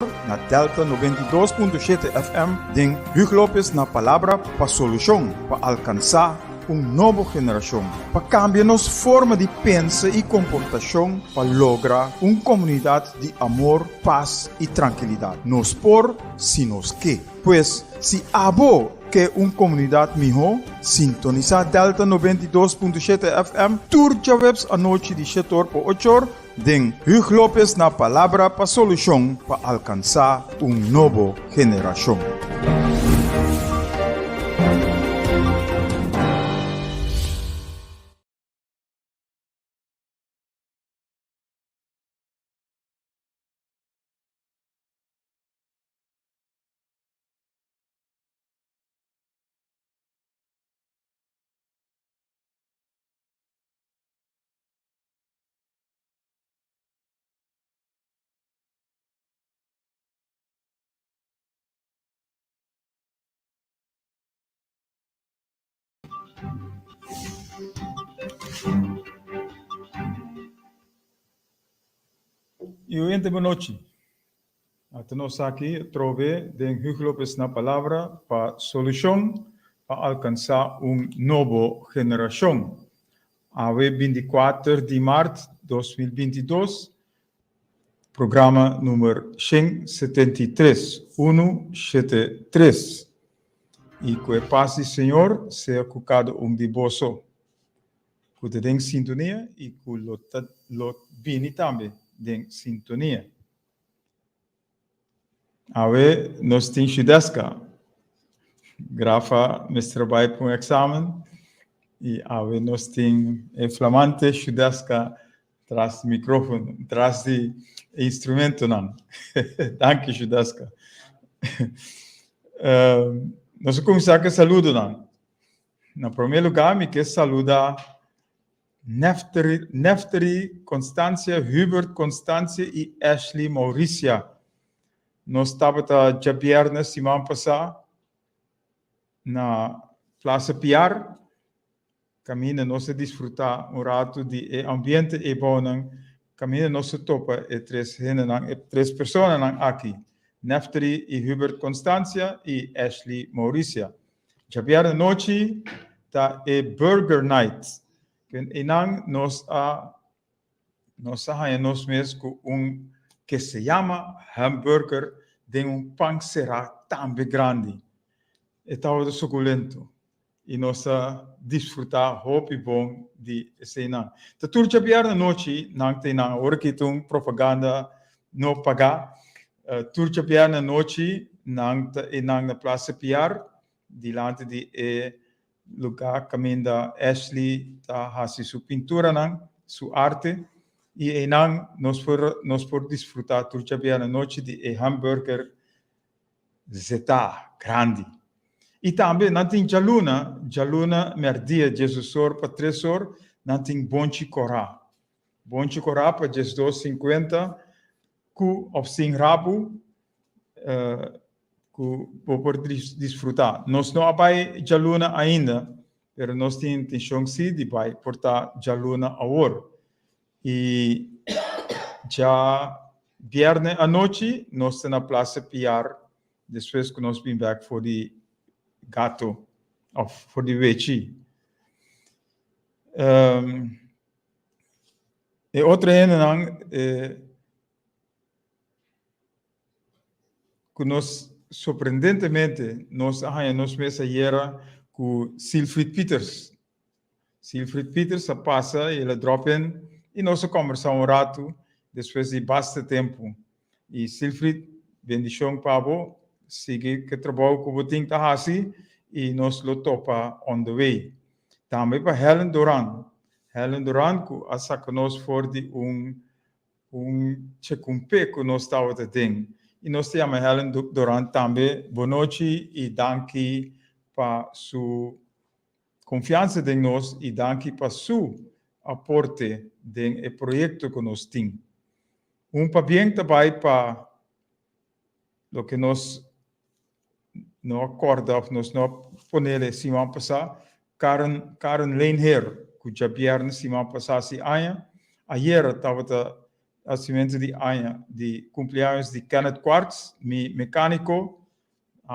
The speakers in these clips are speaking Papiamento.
Na Delta 92.7 FM den Huug Lopez na Palabra pa Solucion pa alcansa un nobo generacion, pa cambia nos forma di pensa y comportacion pa logra un comunidad di amor, paz y trankilidad. Nos por si nos ke. Pues, si abo ke un comunidad miho, sintonisa Delta 92.7 FM tur djaweps anochi di shetor pa ochor Den Huug Lopez na Palabra pa Solucion pa alcansa un nobo generacion. Y oyente bon nochi. Ata nos aki atrobe den Hugo Lopez na Palabra pa solucion pa alcansa un nobo generacion. Awe bintikuater di mart 2022, programa numer 173, unu shete tres. I ku e pas di Señor sea ku kada un di boso ku ta den sintonia i ku lo ta lo bini tambe den sintonia. Awe nos tin Shudeska. Grafa mester bai pa un examen i awe nos tin e flamante Shudeska tras di microfono, tras di e instrumentonan. Danki Shudeska. Nos a kuminsá ku e saludonan. Na promé lugá mi ke saluda Nefteri, Nefteri Constancia, Hubert Constancia i Ashley Mauricia. Nos tabata djabièrnè siman pasá na Plaza Piar, kaminda nos a disfrutá un ratu di e ambiente eibounan, kaminda nos a topa e tres hendenan, e tres personanan aki, Nefteri i Hubert Constancia i Ashley Mauricia. Djabièrnè nochi ta e Burger Night. Ken einan nos a nos a haña nos mes ku un ke se yama hamburger den un pan será tambe grandi. E tabata sukulento i nos a disfrutá hopi bon di eseinan. Ta tur djabièrnè nochi nan ta einan. Awor aki ta un propaganda no pagá. Tur djabièrnè anochi nan ta einan na Plaza Piar dilanti di e lugá kaminda Ashley ta hasi su pinturanan, su arte, i einan nos por nos por disfrutá tur djabièrnè anochi di e hamburger zetá grandi. I tambe nan tin djaluna, djaluna mèrdia diesdos or pa tres or nan tin bonchi kòrá. Bonchi kòrá pa 12.50 ku òf sin rabu ku bo por disfrutá. Nos no a bai djaluna ainda, pero nos tin intenshon sí di bai por ta djaluna awor. I djabièrnè anochi nos ta na Plaza Piar despues ku nos bin bèk for di Gato òf for di Wechi. E otro hendenan ku nos sorprendentemente nos a haña nos mes ayera ku Silfried Pieters. Silfried Pieters a pasa i el a drop in i nos a kòmbersá un ratu despues di basta tempu. I Silfried, bendishon pa bo, sigui ku e trabou ku bo tin ta hasi i nos lo topa on the way. Tambe pa Helen Doran, Helen Doran ku a saka nos for di un un chekumpe ku nos tabata den. I nos ta yama Helen Doran tambe bonochi i danki pa su konfiansa den nos i danki pa su aporte den e proyekto ku nos tin. Un pabien ta bai pa loke nos no a kòrda òf nos no a ponele siman pasá, Karen Karen Leenheer ku djabièrnè siman pasá hasi aña, ayera tabata hasimentu di aña di cumpleaños di Kenneth Quartz, mi mecanico,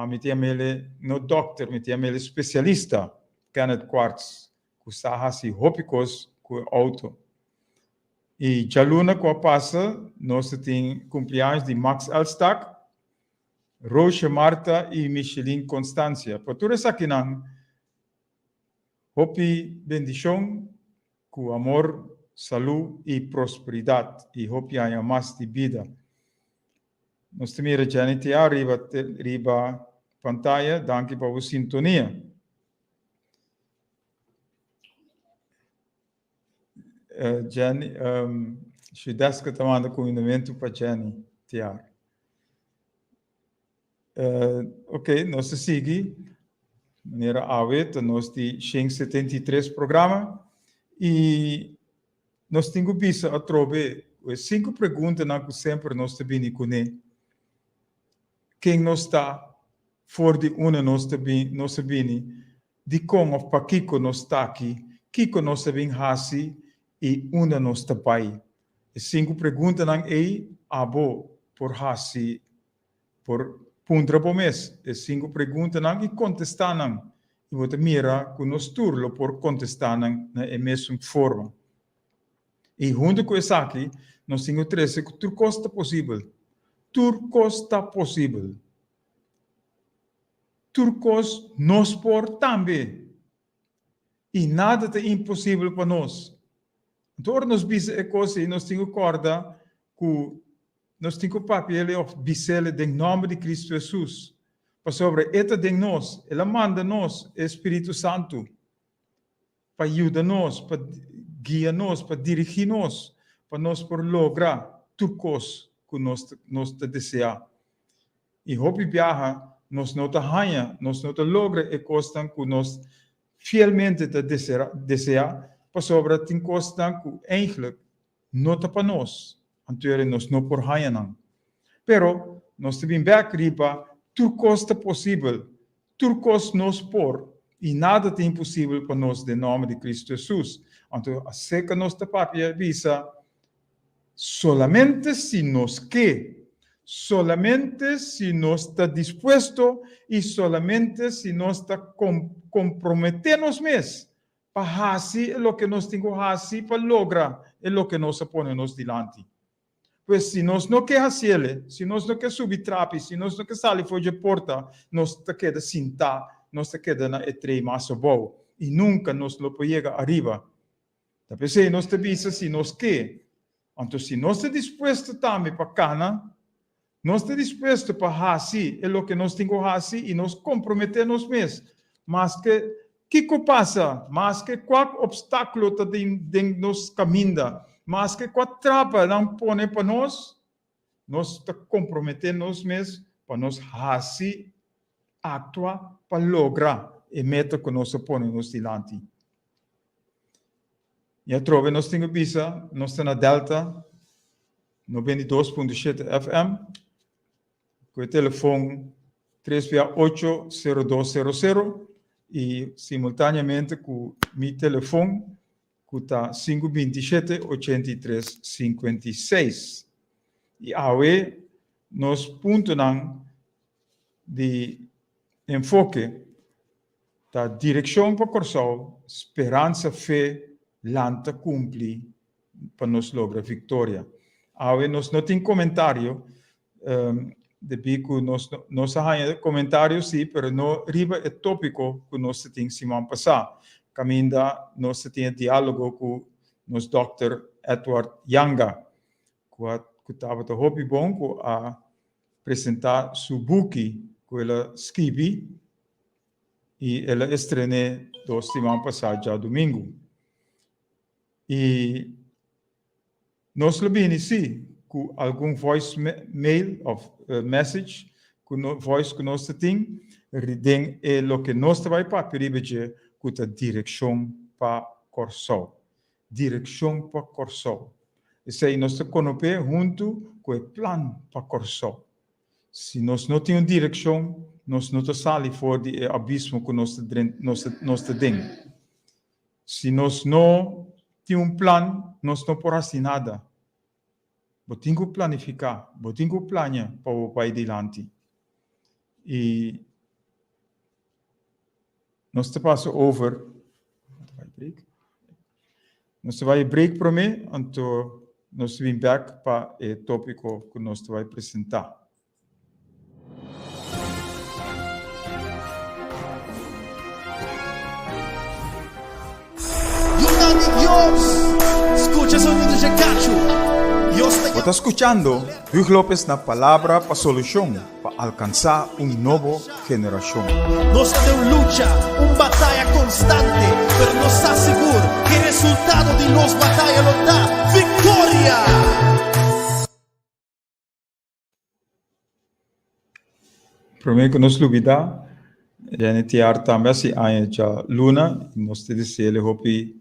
mi ta yam'ele no dokter, mi ta yam'ele specialista Kenneth Quartz, cu sa hasi hopi cos cu e auto. Y djaluna cu a pasa nos ta tin cumpleaños di Max Elstak, Roosje Martha y Micheline Constancia. Pa tur esakinan hopi bendicion cu amor, salud y prosperidad y hopi aña mas di bida. Nos ta mira Jenny TA riba riba pantaya, danki pa bo sintonia. Jenny, Shudeska ta manda kumindamentu pa Jenny Tiar. Ok, nos ta sigui. Manera awe ta nos di 173 programa i nos tin ku bisa atrobe e sinku preguntanan ku semper nos ta bini kuné. Ken nos ta? For di unda nos ta nos a bini? Dikon òf pakiko nos ta aki? Kiko nos ta bin hasi i unda nos ta bai? E sinku preguntanan ei abo por hasi, por puntra bo mes e sinku preguntanan i kontestá nan, i bo ta mira ku nos tur lo por kontestá nan na e mesun forma. I huntu ku esaki nos tin ku trese ku tur kos ta posibel. Tur kos ta posibel. Tur kos nos por tambe. I nada ta imposibel pa nos. Anto ora nos bisa e kos ei, nos tin ku kòrda ku nos tin ku papia el òf bis'el den nòmber di Kristu Hesus, pasobra e ta den nos, el a manda nos e Spiritu Santu pa yuda nos, pa guia nos, pa dirigí nos, pa nos por logra tur kos ku nos nos ta deseá. I hopi biaha nos no ta haña, nos no ta logra e kosnan ku nos fielmente ta deseá, pasobra tin kosnan ku eindelijk no ta pa nos, anto nos no por haña nan. Pero nos ta bin bèk riba tur kos ta posibel, tur kos nos por, i nada ta imposibel pa nos den nòmber di Kristu Hesus. Anto aserka nos ta papia bisa, Solamente si nos ke, solamente si nos ta dispuesto i solamente si nos ta komprometé nos mes pa hasi e loke nos tin ku hasi pa logra e loke nos a pone nos dilanti. Pues si nos no ke hasiel, si nos no ke subi trapi, si nos no ke sali for dje porta, nos ta keda sintá, nos ta keda na e trei mas abou i nunka nos lo por yega ariba. Ta p'esei nos ta bisa si nos ke. Anto si nos ta dispuesto tambe pa kana, nos ta dispuesto pa hasi e loke nos tin ku hasi i nos komprometé nos mes, maske kiko pasa, maske kua opstákulo ta den nos kaminda, maske kua trapa nan pone pa nos, nos ta komprometé nos mes pa nos hasi, aktua pa logra e meta ku nos a pone nos dilanti. I atrobe nos tin ku bisa, nos ta na Delta 92.7 FM ku e telefon tres bia ocho sero dos sero sero i simultaneamente ku mi telefon ku ta sinku 27 83 56. I awe nos puntonan di enfoke Ta direkshon pa Kòrsou, speransa fe lanta kumpli pa nos logra viktoria. Awe nos no tin komentario debí ku nos nos a haña komentario sí pero no riba e tópiko ku nos ta tin siman pasá kaminda nos ta tin e diálogo ku nos dòkter Edward Yanga ku a ku tabata hopi bon ku a presentá su buki ku el a skibi i el a estrené dos siman pasá djadumingu. I nos lo bini sí ku algun voice mail òf message ku no voice ku nos ta tin den e loke nos ta bai papia riba dje ku ta direkshon pa Kòrsou. Direkshon pa Kòrsou. Esei nos ta konop'é huntu ku e plan pa Kòrsou. Si nos no tin un direkshon, nos no ta sali for di e abismo ku nos ta nos ta nos ta den. Si nos no tin un plan, nos no por hasi nada. Bo tin ku planifiká, bo tin ku plania pa bo bai dilanti. I nos ta pasa over, nos ta bai break promé, anto nos ta bin bèk pa e tópiko ku nos ta bai presentá. Bo ta skuchando Hugh Lopez na Palabra pa Solushon pa alkansá un nobo generashon. Nos ta den un lucha, un bataya konstante, pero nos sa sigur ku e resultado di nos bataya lo ta viktoria! Promé ku nos lubidá, Jenny Tiar tambe a hasi aña dja luna i nos ta dese'le hopi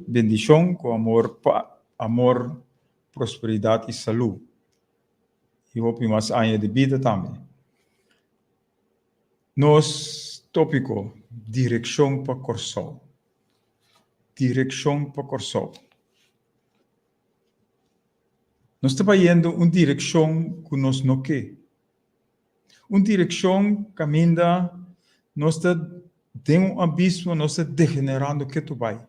bendishon ku amor pa amor, prosperidat i salú i hopi mas aña di bida tambe. Nos tópiko, Direkshon pa Kòrsou. Direkshon pa Kòrsou. Nos ta bayendo un direkshon ku nos no ke. Un direkshon kaminda nos ta den un abismo, nos ta degenerando ketu bai.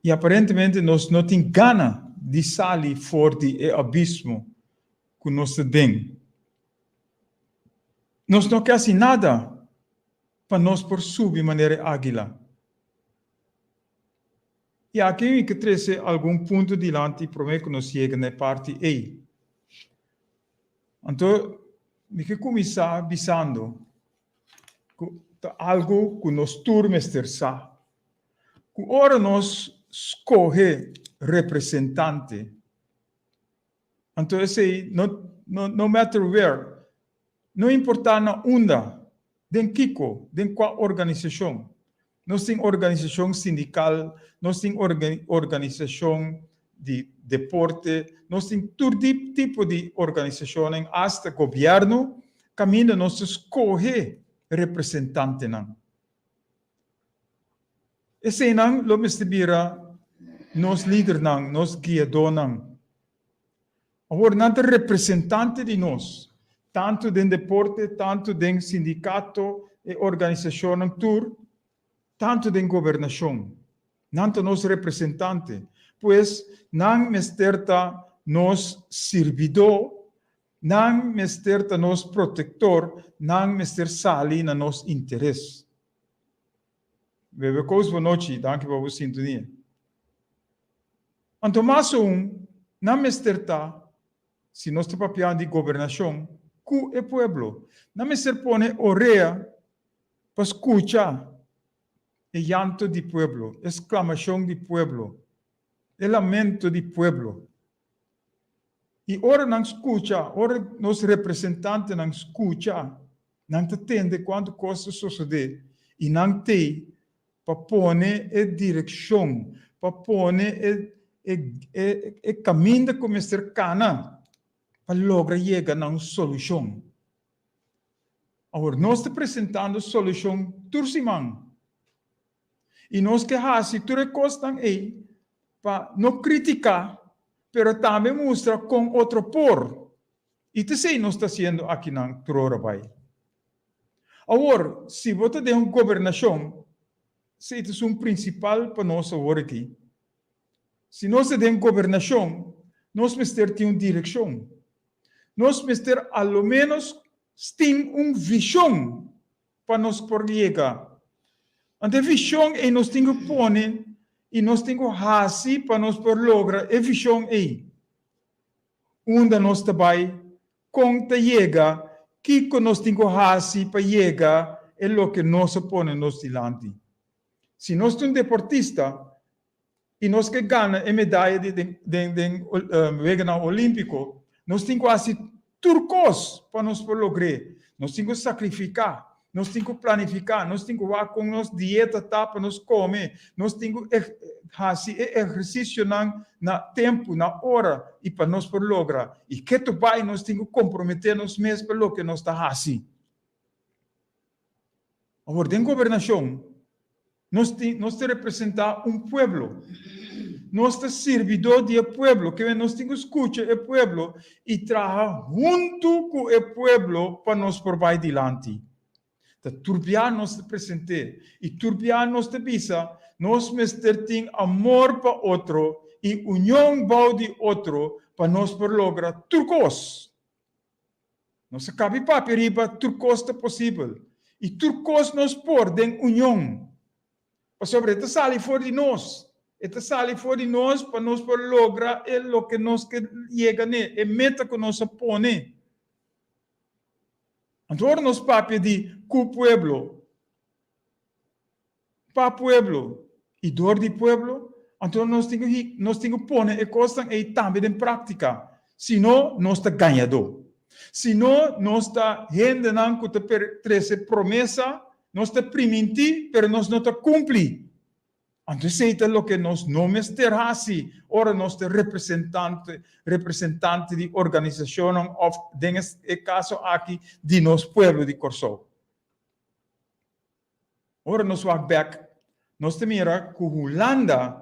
I aparentemente nos no tin gana di sali for di e abismo ku nos ta den. Nos no ke hasi nada pa nos por subi manera e águila. I aki mi ke trese algun punto dilanti promé ku nos yega na e parti ei. Anto mi ke kuminsá bisando ku ta algu ku nos tur mester sa, ku ora nos skohe representante, anto esei no no matter where, no importá na unda, Den kiko? Den kua organisashon? Nos tin organisashon sindikal, nos tin organisashon di deporte, nos tin tur tipo di organisashonnan, asta gobièrnu, kaminda nos ta skohe representantenan. Eseinan lo mester bira nos lidernan, nos guiadónan. Awor nan ta representante di nos, tantu den deporte, tantu den sindikato, e organisashonnan tur, tantu den gobernashon. Nan ta nos representante. Pues, nan mester ta nos sirbidó, nan mester ta nos protektor, nan mester sali na nos interes. Bebe Koos bonochi, danki pa bo sintonia. Anto mas aun, nan mester ta, si nos ta papia di gobernashon, ku e pueblo. Nan mester pone orea pa skucha e llanto di pueblo, e sklamashon di pueblo, e lamento di pueblo. I ora nan skucha, ora nos representantenan skucha, nan ta tende kuantu kos ta sosodé i nan t'ei pa pone e direkshon, pa pone e e e kaminda ku mester kana pa logra yega na un solushon. Awor, nos ta presentando solushon tur siman. I nos ke hasi tur e kosnan ei pa no kritiká, pero tambe mustra kon otro por. I t'esei nos ta hasiendo akinan tur ora bai. Awor, si bo ta den un gobernashon, esei ta esun prinsipal pa nos awor aki. Si nos ta den gobernashon, nos mester tin un direkshon. Nos mester a lo ménos tin un vishon pa nos por yega. Anto e vishon ei nos tin ku pone i nos tin ku hasi pa nos por logra e vishon ei. Unda nos ta bai, kon ta yega, kiko nos tin ku hasi pa yega e loke nos a pone nos dilanti. Si nos ta un deportista i nos ke gana e medaya di den den den Weganan Olímpiko, nos tin ku hasi tur kos pa nos por logr'é. Nos tin ku sakrifiká, nos tin ku planifiká, nos tin ku wak kon nos dieta ta pa nos kome, nos tin ku hasi e ehersisionan na tempu, na ora i pa nos por logra. I ketu bai nos tin ku komprometé nos mes pa loke nos ta hasi. Awor den gobernashon nos tin nos ta representá un pueblo. Nos ta sirbidó di e pueblo, ke men nos tin ku skucha e pueblo i traha huntu ku e pueblo pa nos por bai dilanti. Ta tur bia nos ta present'é i tur bia nos ta bisa, nos mester tin amor pa otro i union bou di otro pa nos por logra tur kos. Nos a kabi papia riba tur kos ta posibel i tur kos nos por den union. Pasobra e ta sali for di nos. E ta sali for di nos pa nos por logra e loke nos ke yega n'e, e meta ku nos a pone. Anto ora nos papia di ku pueblo, pa pueblo i dor di pueblo, anto nos tin ku nos tin ku pone e kosnan ei tambe den práktika, si no nos ta gañadó. Si no nos ta hendenan ku ta trese promesa, nos ta primintí, pero nos no ta kumpli. Anto esei ta loke nos no mester hasi ora nos ta representante, representante di organisashonnan òf den e kaso aki di nos pueblo di Kòrsou. Ora nos wak bèk, nos ta mira ku Hulanda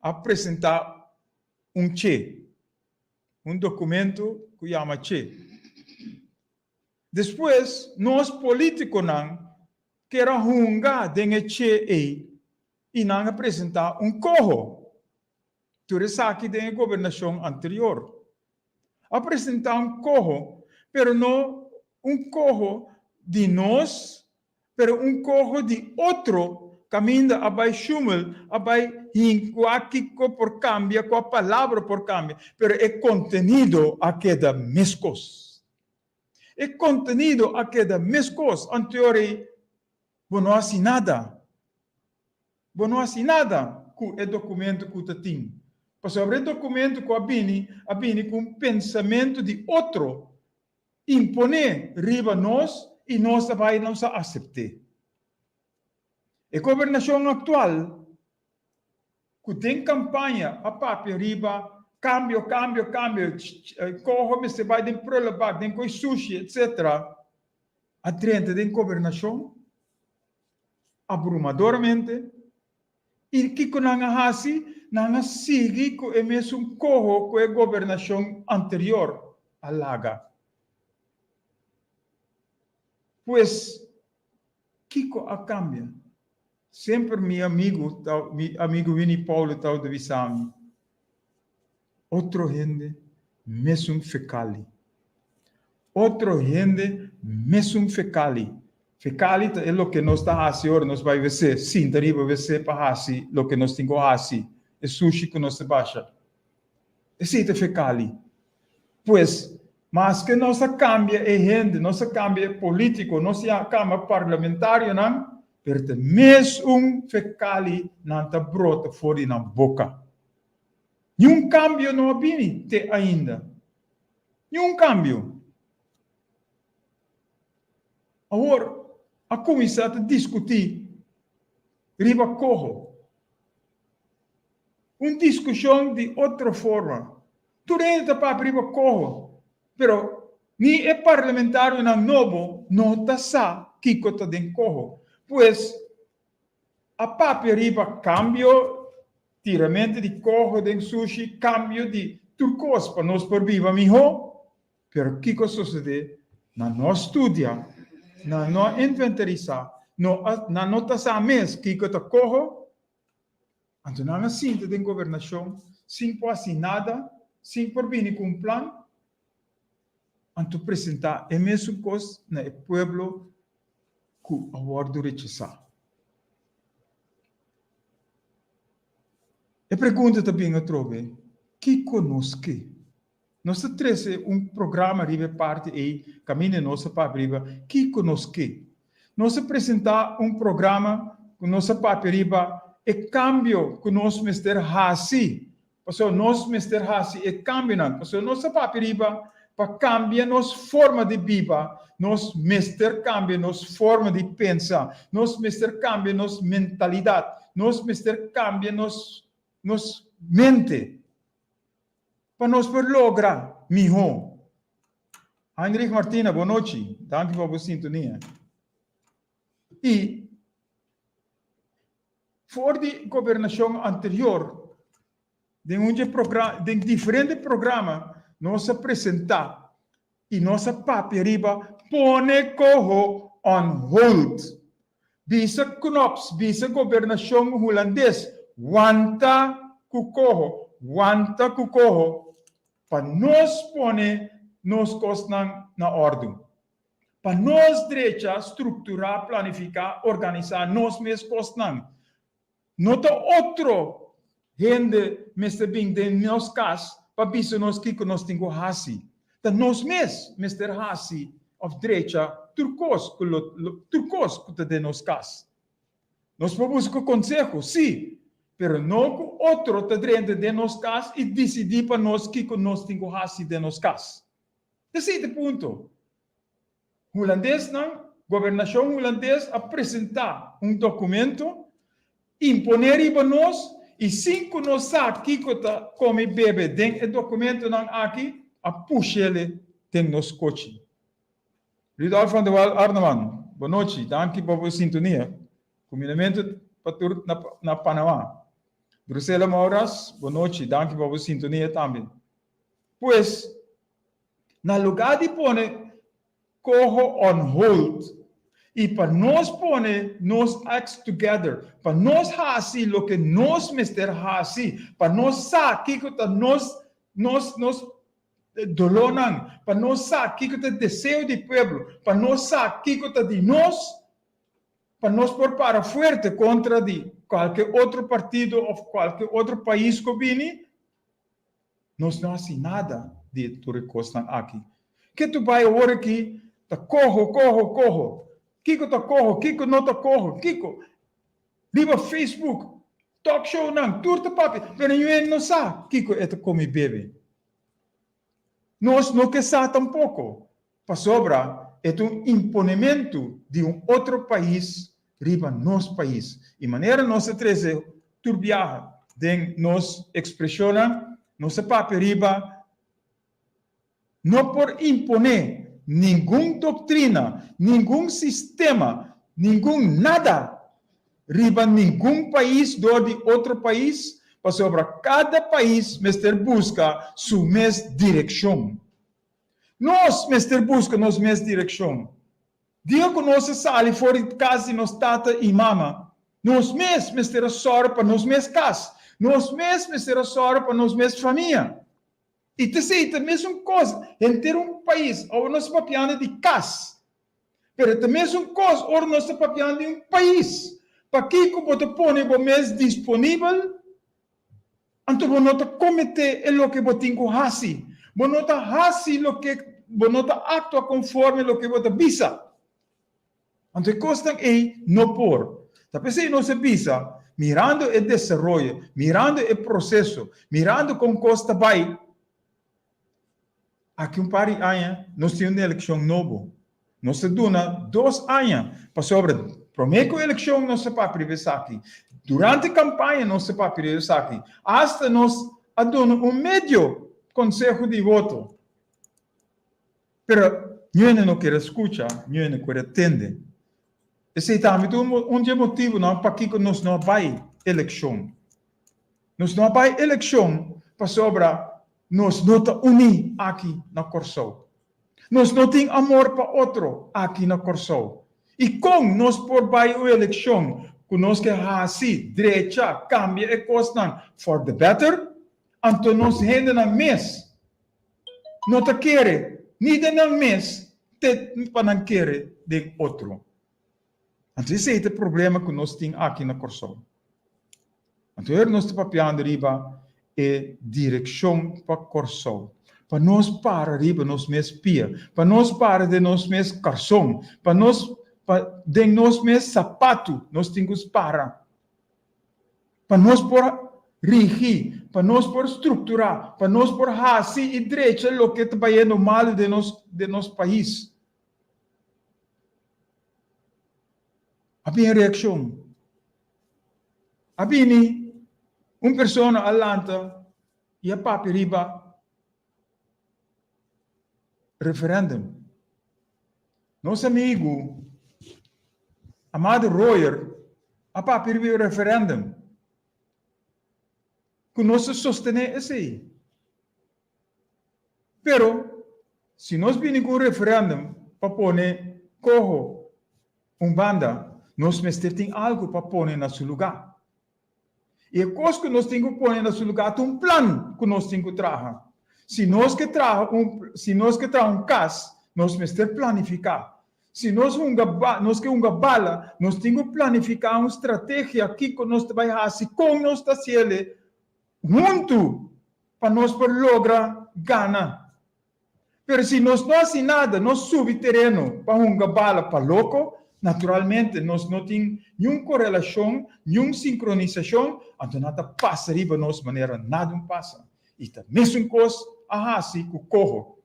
a presentá un che, un dokumento ku yama che. Despues nos politiconan kier a hunga den e che ey y nan a presenta un coho. Tur esaki den e gobernacion anterior. A presenta un coho, pero no un coho di nos, pero un coho di otro caminda a bay shumel, a bay hincua kico por cambia, cua palabra por cambia, pero e contenido a keda mescos. E contenido a keda mescos, anteor ei bo no haci nada. Bo no haci nada cu e documento cu ta tin. Pasobra e documento cu a bini, a bini cu un pensamento di otro impone riba nos y nos a bay nos a acepte. E gobernacion actual ku den kampaña a papia riba kambio, kambio, kambio, koho mester bai den prullenbak, den koi sushi, etc. A drenta den gobernashon abrumadoramente i kiko nan a hasi? Nan a sigui ku e mesun koho ku e gobernashon anterior a laga. Pues, kiko a kambia? Semper mi amigu ta, mi amigu Winnie Paulo tabata bisa mi, Otro hende mesun fekali. Otro hende mesun fekali. Fekali ta e loke nos ta hasi ora nos bai wc, sinta riba wc pa hasi loke nos tin ku hasi, e sushi ku nos ta basha. Esei ta fekali. Pues, maske nos a kambia e hende, nos a kambia e politiko, nos a kambia parlamentarionan, pero ta mesun fekali nan ta brota for di nan boka. Niun kambio no a bini te ainda. Niun kambio. Awor a kuminsá ta diskutí riba koho. Un diskushon di otro forma. Tur hende ta papia riba koho, pero ni e parlamentarionan nobo no ta sa kiko ta den koho. Pues, a papia riba kambio, tiramento di koho den sushi, kambio di tur kos pa nos por biba mihó, pero kiko a sosodé? Nan no a studia, nan no a inventarisá, nan no ta sa mes kiko ta koho. Anto nan a sinta den gobernashon sin por hasi nada, sin por bini ku un plan. Anto presentá e mesun kos na e pueblo ku a wòrdu rechasá. E pregunta ta bin atrobe, Kiko nos ke? Nos ta trese un programa riba e parti ei kaminda nos a papia riba kiko nos ke. Nos a presentá un programa ku nos a papia riba e kambio ku nos mester hasi, pasobra nos mester hasi e kambionan, pasobra nos a papia riba pa kambia nos forma di biba, nos mester kambia nos forma di pensa, nos mester kambia nos mentalidat, nos mester kambia nos nos mente. Pa nos por logra mihó. Heinrich Martina, bon nochi. Danki pa bo sintonia. I for di gobernashon anterior, Den un dje progra den diferente programa nos a presentá i nos a papia riba pone coho on hold. Bisa Knops, bisa gobernashon hulandes, wanta ku coho, wanta ku coho pa nos pone nos kosnan na òrdu. Pa nos drecha, strukturá, planifiká, organisá nos mes kosnan. No ta otro hende mester bin den nos kas pa bisa nos kiko nos tin ku hasi. Ta nos mes mester hasi òf drecha tur kos ku lo tur kos ku ta den nos kas. Nos por buska konseho, sí, pero no ku otro ta drenta den nos kas i disidí pa nos kiko nos tin ku hasi den nos kas. Esei ta e punto. Hulandesnan, gobernashon hulandes a presentá un dokumento, imponé riba nos i sin ku nos sa kiko ta kome i bebe den e dokumentonan aki, a push'ele den nos kochi. Rudolf van der Wal Arneman, bonochi, danki pa bo sintonia. Kumindamentu pa tur na Panama. Drusela Mouras, bonochi, danki pa bo sintonia tambe. Pues, Na lugá di pone coho on hold i pa nos pone nos acts together, pa nos hasi loke nos mester hasi, pa nos sa kiko ta nos nos nos dolónan, pa nos sa kiko ta e deseo di pueblo, pa nos sa kiko ta di nos, pa nos por para fuerte kontra di kualke otro partido òf kualke otro pais ku bini. Nos no hasi nada di e tur e kosnan aki. Ke tu bai awor aki ta koho, koho, koho. Kiko ta koho, kiko no ta koho, kiko. Riba Facebook, talk shownan, tur ta papia, pero niun hende no sa kiko e ta kome i bebe. Nos no ke sa tampoko, pasobra e ta un imponementu di un otro pais riba nos pais. I manera nos ta trese tur biaha den nos ekspreshonnan, nos ta papia riba no por imponé ningun doktrina, ningun sistema, ningun nada riba ningun pais dor di otro pais, pasobra kada pais mester buska su mes direkshon. Nos mester buska nos mes direkshon. Dia ku nos a sali for di kas di nos tata i mama, nos mes mester a sòru pa nos mes kas, nos mes mester a sòru pa nos mes famia. I ta esei ta mesun kos henter un pais. Awor nos ta papiando di kas, pero ta mesun kos ora nos ta papiando di un pais. Pakiko bo ta pone bo mes disponibel Anto bo no ta kometé e loke bo tin ku hasi. Bo no ta hasi loke, bo no ta aktua konforme loke bo ta bisa. Anto e kosnan ei no por. Ta p'esei nos a bisa, mirando e desaroyo, mirando e proseso, mirando kon kos ta bai, Aki un par di aña nos tin un elekshon nobo. Nos ta duna dos aña pasobra promé ku elekshon nos ta papia riba esaki, durante kampaña nos ta papia riba esaki, asta nos a duna un medio konseho di voto. Pero ñuene no kier a skucha, ñuene kier a tende. Esei tambe ta un di e motibunan pakiko nos no a bai elekshon. Nos no a bai elekshon pasobra nos no ta uní aki na Kòrsou. Nos no tin amor pa otro aki na Kòrsou. I kon nos por bai un elekshon ku nos ke hasi, drecha, kambia e kosnan for the better, anto nos hendenan mes no ta kere ni den nan mes te pa nan kere den otro. Anto esei ta e problema ku nos tin aki na Kòrsou. Anto her nos ta papiando riba e direkshon pa Kòrsou, pa nos para riba nos mes pia, pa nos para den nos mes karson, pa nos pa den nos mes sapatu nos tin ku para, pa nos por rigi, pa nos por strukturá, pa nos por hasi i drecha loke ta bayendo malu den nos den nos pais. A bin reakshon. A bini un persona a lanta i a papia riba referendum. Nos amigu Amado Royer a papia riba referendum. Ku nos ta sostené esei. Pero, si nos bini ku un referèndum pa pone Coho un banda, nos mester tin algu pa pone na su lugá. I e kos ku nos tin ku pone na su lugá ta un plan ku nos tin ku traha. Si nos ke traha un, si nos ke traha un kas, nos mester planifiká. Si nos hunga ba, nos ke hunga bala, nos tin ku planifiká un strategia kiko nos ta bai hasi, kon nos ta hasiel huntu pa nos por logra gana. Pero si nos no hasi nada, no subi tereno pa hunga bala pa loko, naturalmente nos no tin niun korelashon, niun sinkronisashon, anto nan ta pasa riba nos manera nada un pasa. I ta mesun kos a hasi ku koho.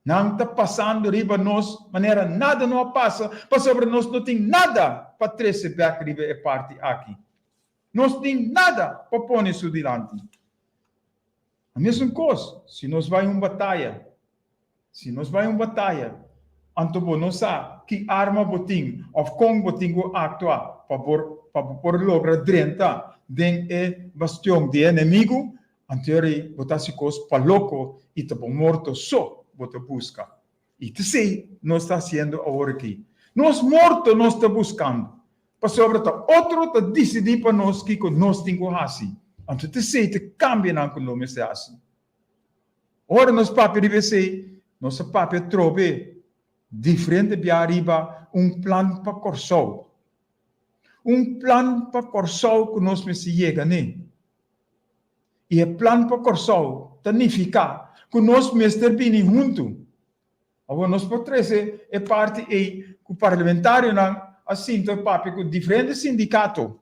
Nan ta pasando riba nos manera nada no a pasa, pasobra nos no tin nada pa trese bek riba e parti aki. Nos tin nada pa pone su dilanti. A mesun kos, si nos bai un bataya, si nos bai un bataya, anto bo no sa ki arma bo tin òf kon bo tin ku aktua pa por pa bo por logra drenta den e bastion di e enemigu, anto eri bo ta hasi kos pa loko i ta bo morto so bo ta buska. I t'esei nos ta hasiendo awor aki. Nos morto nos ta buskando, pasobra ta otro ta disidí pa nos kiko nos tin ku hasi. Anto t'esei ta kambianan ku lo mester hasi. Ora nos papia riba esei, nos a papia trobe diferente bia riba un plan pa Kòrsou. Un plan pa Kòrsou ku nos mester yega n'e. I e plan pa Kòrsou ta nifiká ku nos mester bini huntu. Awor nos por trese e parti ei ku parlamentarionan a sinta papia ku diferente sindikato.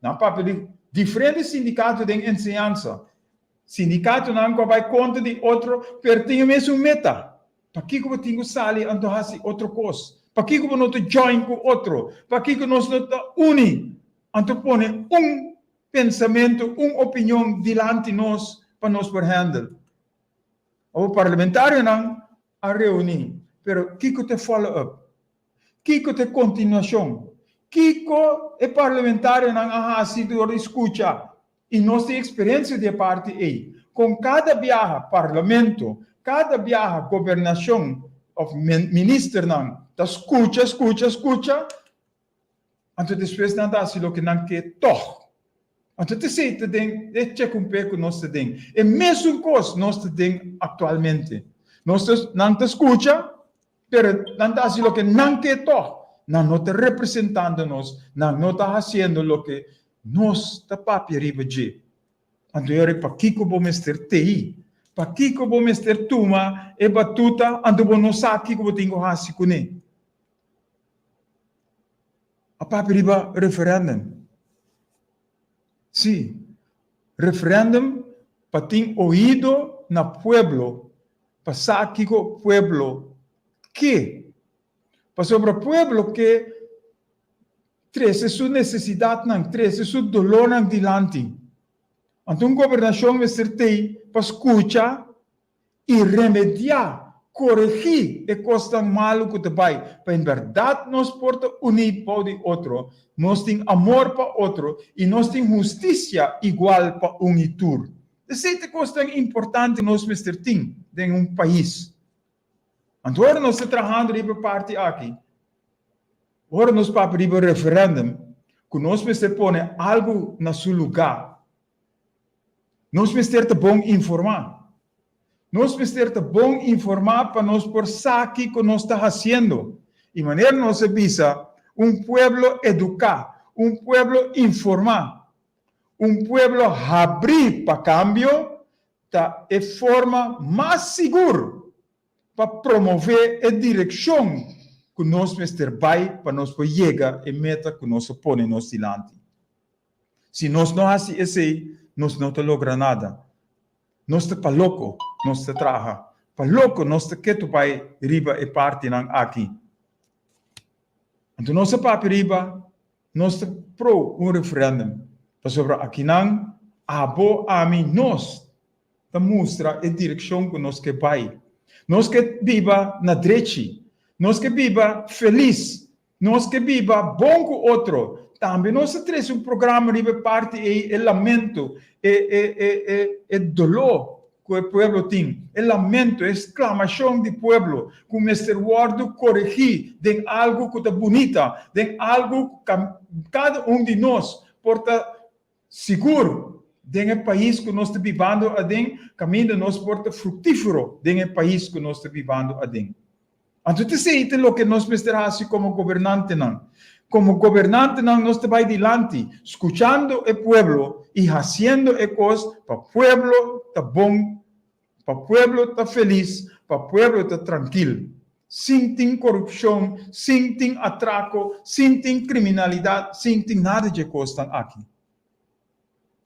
Nan papia di diferente sindikato den enseñansa. Sindikatonan ku a bai kontra di otro pero tin e mesun meta. Pakiko bo tin ku sali anto hasi otro kos? Pakiko bo no ta join ku otro? Pakiko nos no ta uni anto pone un pensamentu, un opinion dilanti nos pa nos por handle. Awor parlamentarionan a reuni, pero kiko ta e follow up? Kiko ta e continuacion? Kiko e parlamentarionan a haci dor di scucha? Y nos tin experiencia di e parti ey. Con cada biaha parlamento, cada biaha gobernacion of ministernan ta scucha, scucha, scucha, Anto despues nan ta hasi loke nan ke tòg. Anto t'esei ta den e chekumpé ku nos ta den. E mesun kos nos ta den aktualmente. Nos ta, nan ta skucha, pero nan ta hasi loke nan ke tòg. Nan no ta representando nos, nan no ta hasiendo loke nos ta papia riba dje. Anto e ora pakiko bo mester tei? Pakiko bo mester tuma e batuta anto bo no sa kiko bo tin ku hasi kuné? A papia riba referendum. Sí, referendum pa tin oido na pueblo pa sa kiko pueblo ke. Pasobra pueblo ke trese su nesesidatnan, trese su dolornan dilanti. Anto un gobernashon mester tei pa skucha i remediá, koregí e kosnan malu ku ta bai, pa en bèrdat nos por ta uní bou di otro, nos tin amor pa otro i nos tin hustisia igual pa un i tur. Esei ta e kosnan importante nos mester tin den un pais. Anto ora nos ta trahando riba e parti aki, ora nos papia riba referèndum, ku nos mester pone algu na su lugá, Nos mester ta bon informá. Nos mester ta bon informá pa nos por sa kiko nos ta hasiendo. I manera nos a bisa, un pueblo eduká, un pueblo informá, un pueblo habrí pa kambio ta e forma mas sigur pa promové e direkshon ku nos mester bai pa nos por yega e meta ku nos a pone nos dilanti. Si nos no hasi esei, nos no ta logra nada. Nos ta pa loko nos ta traha, pa loko nos ta ketu bai riba e partinan aki. Anto nos a papia riba, nos ta pro un referendum, pasobra akinan abo, ami, nos ta mustra e direkshon ku nos ke bai. Nos ke biba na drechi, nos ke biba felis. Nos ke biba bon ku otro. Tambe nos a trese un programa riba e parti ei, e lamento, e e e e e doló ku e pueblo tin, e lamento, e sklamashon di pueblo ku mester wòrdu koregí den algu ku ta bunita, den algu ku kada un di nos por ta sigur den e pais ku nos ta bibando aden, kaminda nos por ta fruktífero den e pais ku nos ta bibando aden. Anto ta esei ta loke nos mester hasi komo gobernantenan. Komo gobernantenan nos ta bai dilanti, skuchando e pueblo i hasiendo e kos pa pueblo ta bon, pa pueblo ta felis, pa pueblo ta trankil. Sin tin korupshon, sin tin atrako, sin tin kriminalidat, sin tin nada dje kosnan aki.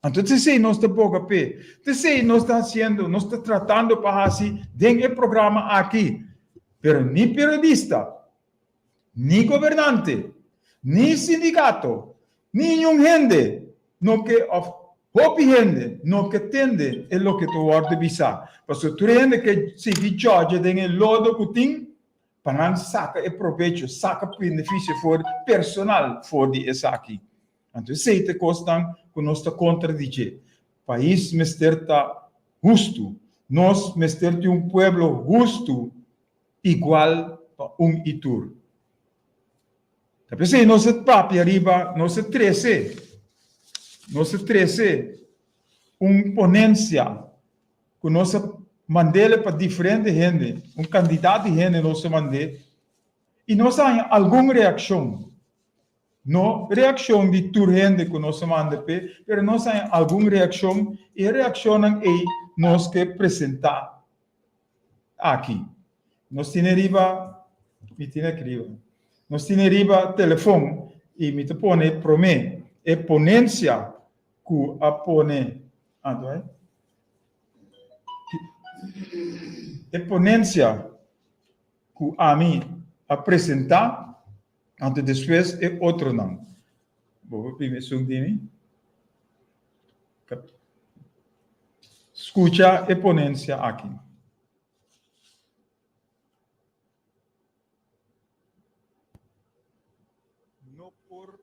Anto ta esei nos ta boga p'e. Ta esei nos ta hasiendo, nos ta tratando pa hasi den e programa aki. Pero ni periodista, ni gobernante, ni sindikato, ni niun hende no ke òf hopi hende no ke tende e loke ta wòrdu bisá. Pasobra tur hende ke sigui djòdje den e lodo ku tin pa nan saka e probecho, saka benefisio for personal for di esaki. Anto esei ta e kosnan ku nos ta kontra di dje. Pais mester ta hustu. Nos mester tin un pueblo hustu igual pa un i tur. Ta p'esei nos a papia riba, nos a trese, nos a trese un ponensia ku nos a mand'ele pa diferente hende, un kantidat di hende nos a mand'é, i nos a haña algun reakshon. No reakshon di tur hende ku nos a manda p'e, pero nos haña algun reakshon i e reakshonnan ei nos ke presentá aki. Nos tene riba, mi tene aki riba, nos tene riba telefon i mi ta pone promé e ponensia ku a pone, ah, e ponensia ku ami a presentá. Anto despues e otronan. Bo por pidi esun di mi? Skucha e ponensia aki. No por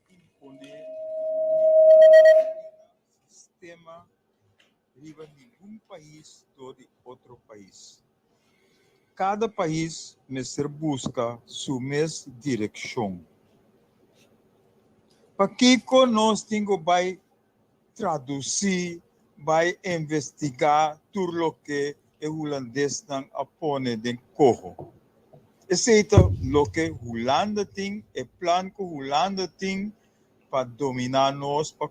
imponé ningun sistema riba ningun pais dor di otro pais. Kada pais mester buska su mes direkshon. Pakiko nos tin ku bai tradusí, bai investigá tur loke e hulandesnan a pone den koho? Esei ta loke Hulanda tin, e plan ku Hulanda tin pa dominá nos, pa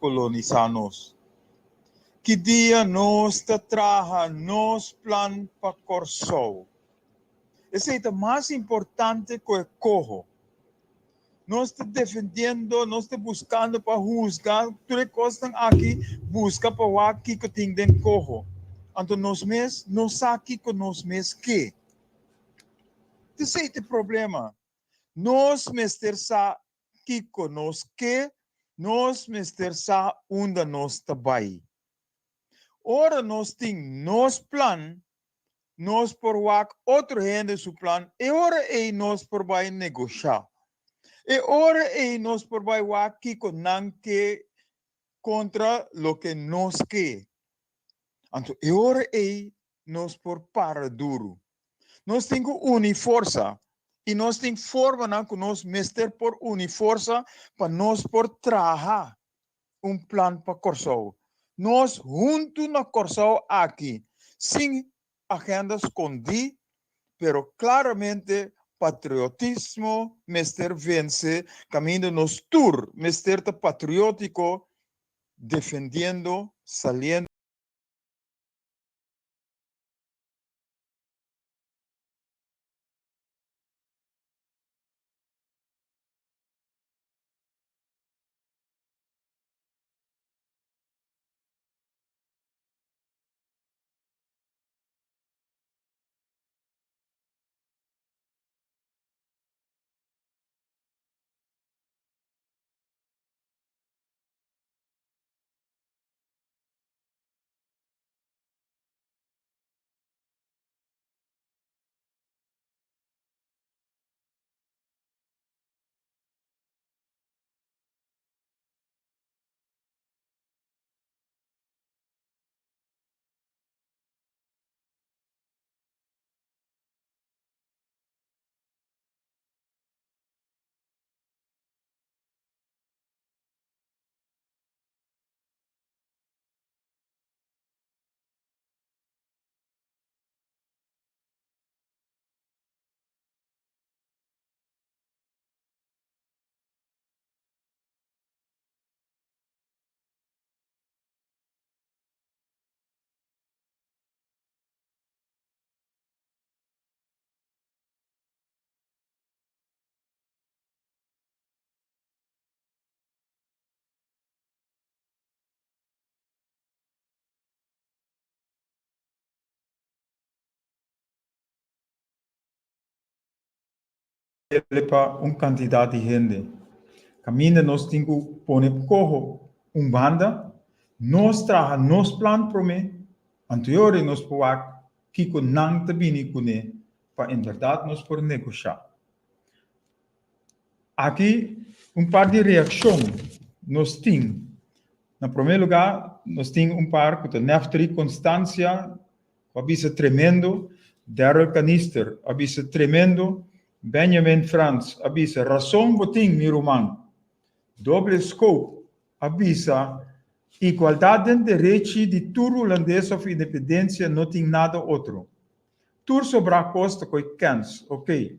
kolonisá nos. Ki dia nos ta traha nos plan pa Kòrsou? Esei ta mas importante ku e koho. Nos ta defendiendo, nos ta buskando pa husga tur e kosnan aki, buska pa wak kiko tin den koho. Anto nos mes no sa kiko nos mes ke. Esei ta e problema. Nos mester sa kiko nos ke, nos mester sa unda nos ta bai. Ora nos tin nos plan, nos por wak otro hende su plan, e ora ei nos por bai negoshá. E ora ei nos por bai wak kiko nan ke kontra loke nos ke. Anto e ora ei nos por para duru. Nos tin ku uni forsa i nos tin formanan ku nos mester por uni forsa pa nos por traha un plan pa Kòrsou. Nos huntu na Kòrsou aki, sin agenda skondí, pero klaramente patriotismo mester vense kaminda nos tur mester ta patriótiko defendiendo, saliendo. pa un kantidat di hende. Kaminda nos tin ku pone koho un banda, nos traha nos plan promé, anto e ora nos por wak kiko nan ta bini kuné pa en bèrdat nos por negoshá. Aki un par di reakshon nos tin. Na promé lugá nos tin un par ku ta Neftry Constancia ku a bisa tremendo, Darryl Kanister a bisa tremendo, Benjamin Frans a bisa rason bo tin mi ruman, Doble Scope a bisa igualdat den derechi di tur hulandes of independensia no tin nada otro. Tur sobrá kos ta koe kens, ok.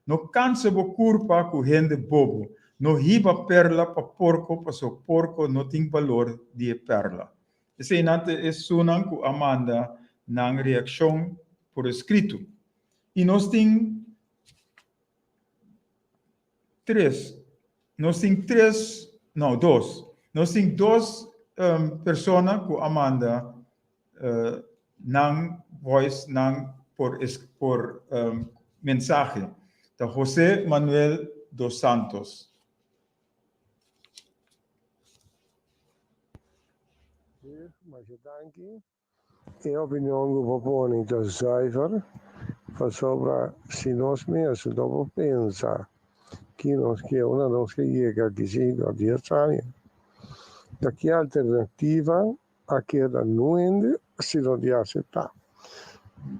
No kansa bo kurpa ku hende bobo, no hiba perla pa porko paso porko no tin balor di e perla. Eseinan ta esunnan ku a manda nan reakshon por eskrito. I nos tin tres, nos tin tres, no, dos, nos tin dos persona ku a manda nan voice, nan por por mensahe. Ta José Manuel dos Santos. Masha danki. E opinion ku bo pone ta zuiver, pasobra si nos mes no por pensa ki nos ke unda nos ke yega aki sinku o dies aña, ta ki alternativa a keda nuende si no di aseptá.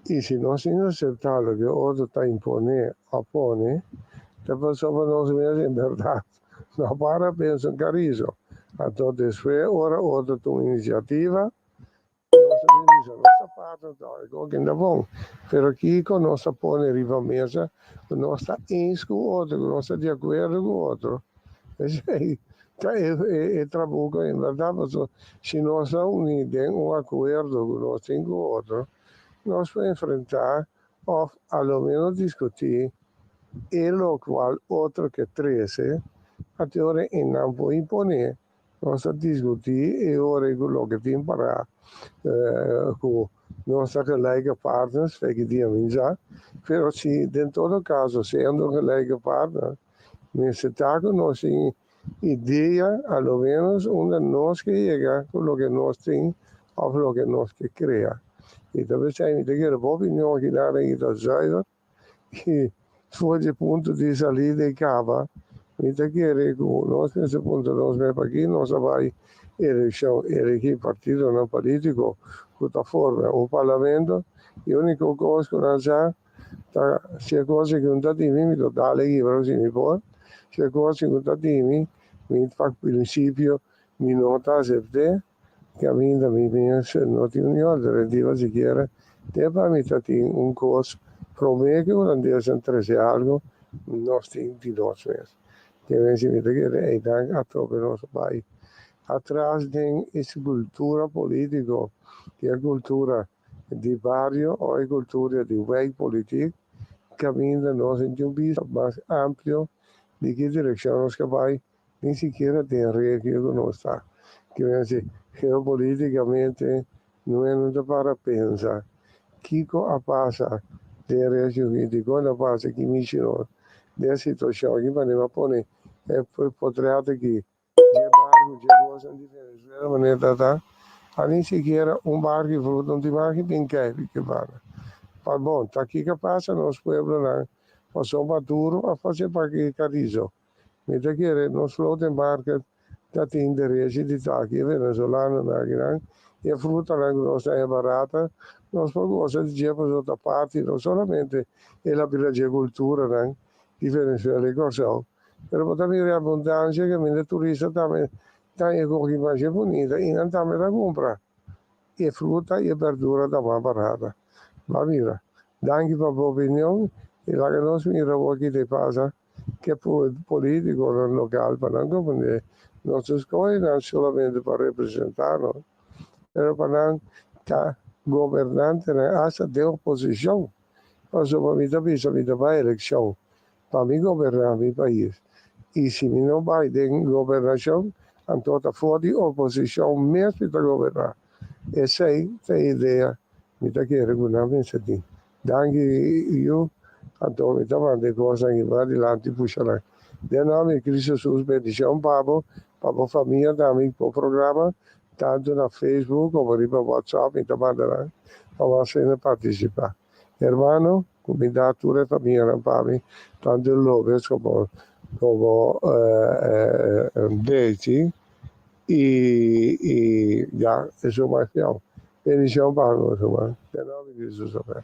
I si nos sin aseptá loke otro ta imponé o pone, ta pasobra nos mes en bèrdat no para pensa un kariso. Anto despues ora otro tuma inisiativa, nos ta bin bisa nos ta parto anto e koken ta bon. Pero kiko nos ta pone riba mesa ku nos ta eens ku otro, ku nos ta di akuerdo ku otro? Esei ta e trabuko en bèrdat, pasobra si nos ta uní den un akuerdo ku nos tin ku otro, nos por enfrentá òf a lo ménos diskutí e lokual otro ke trese, ate ora e nan por imponé. Nos a diskutí e ora ei ku loke tin pará ku nos ta gelijke partners, feki dia mi sa, pero si den todo kaso siendo gelijke partner mester ta ku nos tin idea a lo menos unda nos ke yega ku loke nos tin òf loke nos ke krea. I ta p'esei mi ta kere bo opinion aki nan i ta zuiver I for di e punto di salida i kaba, mi ta kere ku nos mester puntra nos mes paki nos a bai elekshon, elegi partidonan politiko ku ta forma un parlamento i uniko kos ku nan sa ta si e kos aki un ta di mi, mi ta dal e kibra si mi por, si e kos aki un ta di mi, mi pa prinsipio mi no ta asept'é. Caminda mi mes no tin un alternativa sikiera te pa mi ta tin un cos prome cu hulandesan trece algo nos tin di nos mes. Te si mi ta kere eynan atrobe nos a bay atras den e cultura politico y e cultura di bario o e cultura di wijkpolitiek caminda nos tin un bista mas amplio di ki direccion nos ke bay Ni sikiera den regio ku nos ta. Ke men si geopolitikamente no e no ta para pensa kiko a pasa den regio aki, dikon a pasa ki mishi nos den e situashon aki manera a pone e potret aki dje barku dje bosanan di Venezuela manera ta ta a ni sikiera un barku di fruta no tin mas bin kai ke banda. Pa bon ta kiko a pasa nos pueblonan pasobra Maduro a fase pa ki Carrizo. Mi ta kere nos floating market ta tin derechi di ta aki e venezolanonan akinan y e frutanan cu nos ta haña barata nos por goza di dje pasobra ta parti no solamente e la bira dje culturanan di Venezuela y Corsou pero bo ta mira e abundancia cu caminda turista tambe ta haña cogi masha bunita y nan tambe ta cumpra e fruta y e berdura ta mas barata. Bo a mira. Danki pa bo opinion y laga nos mira bo aki ta pasa. Ke politiconan local pa nan comprende nos ta scoge nan solamente pa representa nos, pero pa nan ta gobernantenan hasta den oposicion. Pasobra mi ta bisa mi ta bai eleccion pa mi goberna mi pais y si mi no bai den gobernacion anto ta for di oposicion mes mi ta goberna. Esey ta e idea mi ta kere cu nan mester tin. Danki yu. Anto mi ta manda e kosnan aki pa dilanti pusha nan. Den nòmber di Cristo Jesus bendishon pa bo, pa bo famia tambe i bo programa, tantu na Facebook komo riba WhatsApp mi ta manda nan pa bo asina partisipá. Hermano, kumindá tur e famianan pa mi, tantu Lopez komo komo Daisy i i ya esun mas yau. Bendishon pa nos ruman. Den nòmber di Jesus, amen.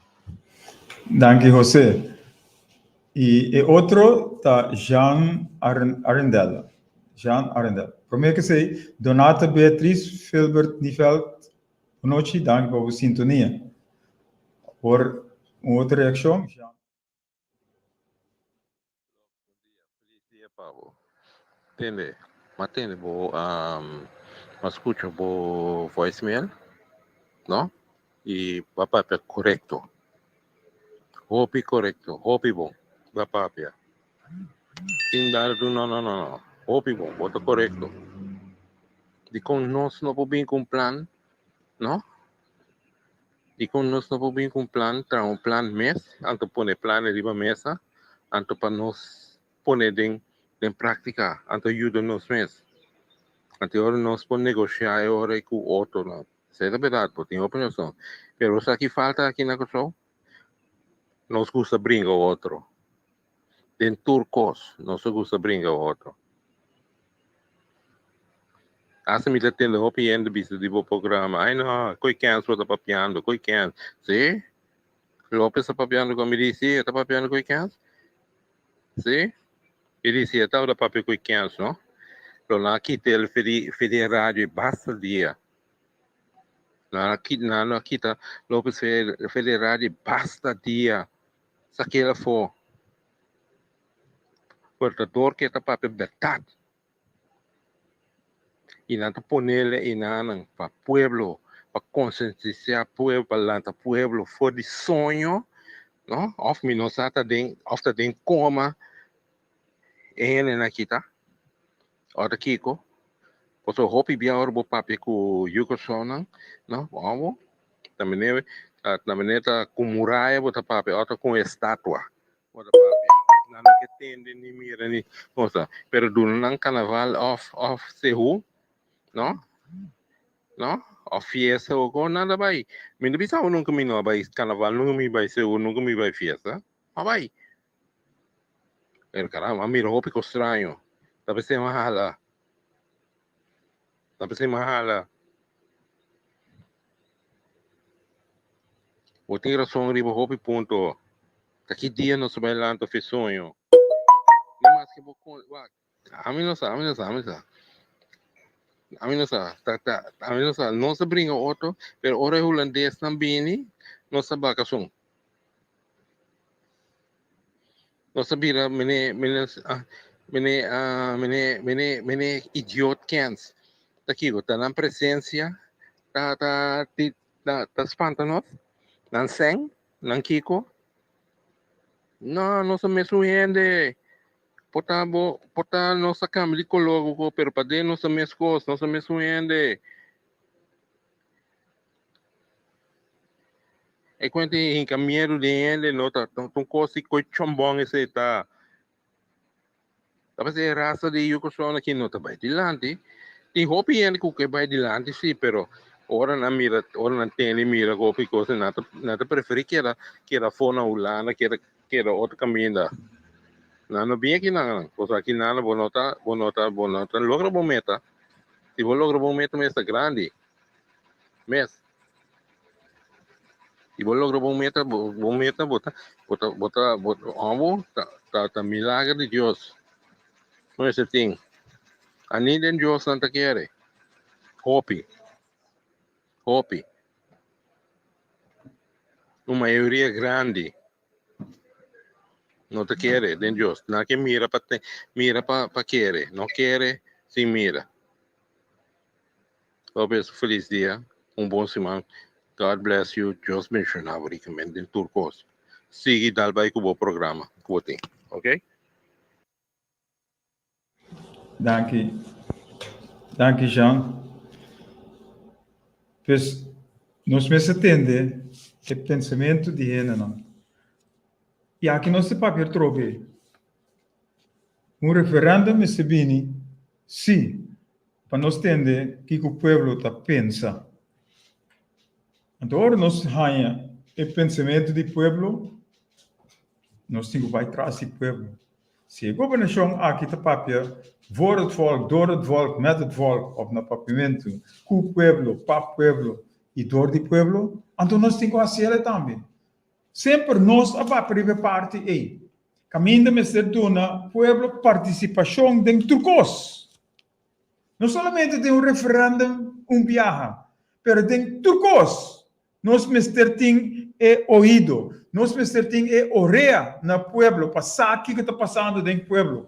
Danki Jose. I e otro ta Jean Arendel. Jean Arendel. Prome ke esei, Donata Beatriz Filbert Nieveld, bonochi, danki pa bo sintonia. Awor un otro reakshon, Jean. Feliz dia pa bo. Tende, m'a tende bo, m'a scucha bo voicemail, no? Y b'a papia corecto. Hopi corecto, hopi bon. B'a papia. Sin dar du no, no, no, no. Hopi bon, bo ta corecto. Dicon nos no por bin cu un plan, no? Dikon nos no por bin ku un plan, traha un plan mes, anto pone plan riba mesa, anto pa nos pone den den práktika, anto yuda nos mes. Anto e ora nos por negoshá e ora ei ku otronan. Esei ta bèrdat, bo tin hopi rason. Pero sa ki falta aki na Kòrsou? Nos gusta bringa otro. Den tur kos nos ta gusta bringa otro. Hasta mi ta tende hopi hende bisa di bo programa, ay no, koe kens bo ta papiando, koe kens. Si, Lopez ta papiando ku mi di, si, e ta papiando koe kens. Si, e di si e tabata papia koe kens, no. Lo nan a kita el fe di, fe di e radio e basta dia. Nan a kita, nan a kita Lopez fe, fe di e radio e basta dia. Sakel afó. Portador ke ta papia bèrdat. I nan ta ponele enanan pa pueblo, pa konsientisá pueblo, pa lanta pueblo for di soño, no? Òf mi no sa ta den, òf ta den koma e hendenan aki ta, òf ta kiko. Pasobra hopi bia ora bo papia ku yu kòrsounan, no? Bo ta mene, ta mene ta ku muraya bo ta papia òf ta ku un estatua. Bo ta papia. Nan no ke tende ni mira ni cosa. Pero duna nan carnaval of of sehu, no? No? Of fiesta o ko nan ta bai. Mi no bisa bo nunca mi no a bai carnaval, nunca mi bai sehu, nunca mi bai fiesta. A bai. Pero caramba, a mira hopi cos straño. Ta pensé mi a hala. Ta pensé mi a hala. Bo tin rason riba hopi punto. Ta ki dia nos ta bai lanta fe soño? Ni maske bo con wak. Ami no sa, ami no sa, ami no sa. Ami no sa, ta ta ami no sa. Nos ta bringa otro, pero ora e hulandesnan bini, nos ta baka sun. Nos ta bira mene mene ah mene ah mene mene mene idiot kens. Ta kiko? Ta nan presencia ta ta ti ta ta spanta nos? Nan sèn? Nan kiko? No, nos ta mesun hende. Por ta bo, por ta nos ta cambia di color o pero paden nos ta mescos, nos ta mesun hende. E cuenta hinca miedo di hende no ta ta un cos di coi chombon esey ta. Ta parece e raza di yu persona aki no ta bay dilanti. Tin hopi hende cu ke bay dilanti si, pero ora nan mira, ora nan tende y mira hopi cos, nan ta, nan ta preferi keda, keda afo na Hulanda, keda, keda otro caminda. Nan no bin aki nan, pasobra aki nan bo no ta, bo no ta, bo no ta logra bo meta. Si bo logra bo meta mester grandi mes. Si bo logra bo meta, bo, bo meta, bo ta, bo ta, bo ta, bo, amo, ta, ta, ta milagro di Dios. No mester tin. Ani den Dios nan ta kere. Hopi. Hopi. Un mayoria grandi no ta kere den Dios. Nan ke mira pa te, mira pa, pa kere. No kere sin mira. Hopi es feliz dia, un bon siman. God bless you, Dios bendiciona bo ricamente den tur cos. Sigui dal bay cu bo programa cu bo tin, ok? Danki. Danki Jean. Pues nos mester tende e pensamentu di hendenan. I aki nos ta papia trobe. Un referendum mester bini, sí, pa nos tende kiko pueblo ta pensa. Anto ora nos haña e pensamentu di pueblo, nos tin ku bai tras di pueblo. Si e gobernashon aki ta papia voor het volk, door het volk, met het volk, òf na papiamentu, ku pueblo, pa pueblo i dor di pueblo, anto nos tin ku hasiel tambe. Semper nos a papia riba e parti ei. Kaminda mester duna pueblo partisipashon den tur kos. No solamente den un referendum un biaha, pero den tur kos nos mester tin e oido, nos mester tin e orea na pueblo pa sa kiko ta pasando den pueblo.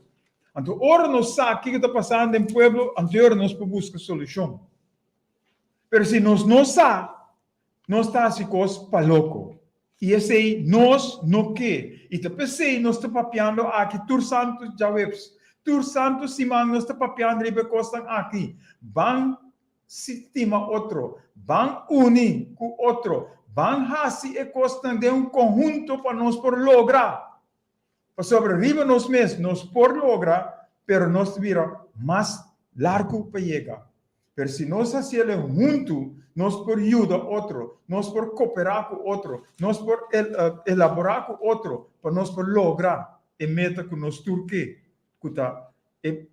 Anto ora nos sa kiko ta pasando den pueblo, anto e ora nos por buska solushon. Pero si nos no sa, Nos ta hasi kos pa loko. I esei nos no ke. I ta p'esei nos ta papiando aki tur santu djaweps. Tur santu siman nos ta papiando riba e kosnan aki. Ban stima otro. Ban uni ku otro. Ban hasi e kosnan den un konhunto pa nos por logra. Pasobra riba nos mes nos por logra, pero nos ta bira mas largu pa yega. Pero si nos hasiel huntu, nos por yuda otro, nos por koperá ku otro, nos por elaborá ku otro pa nos por logra e meta ku nos tur ke, ku ta e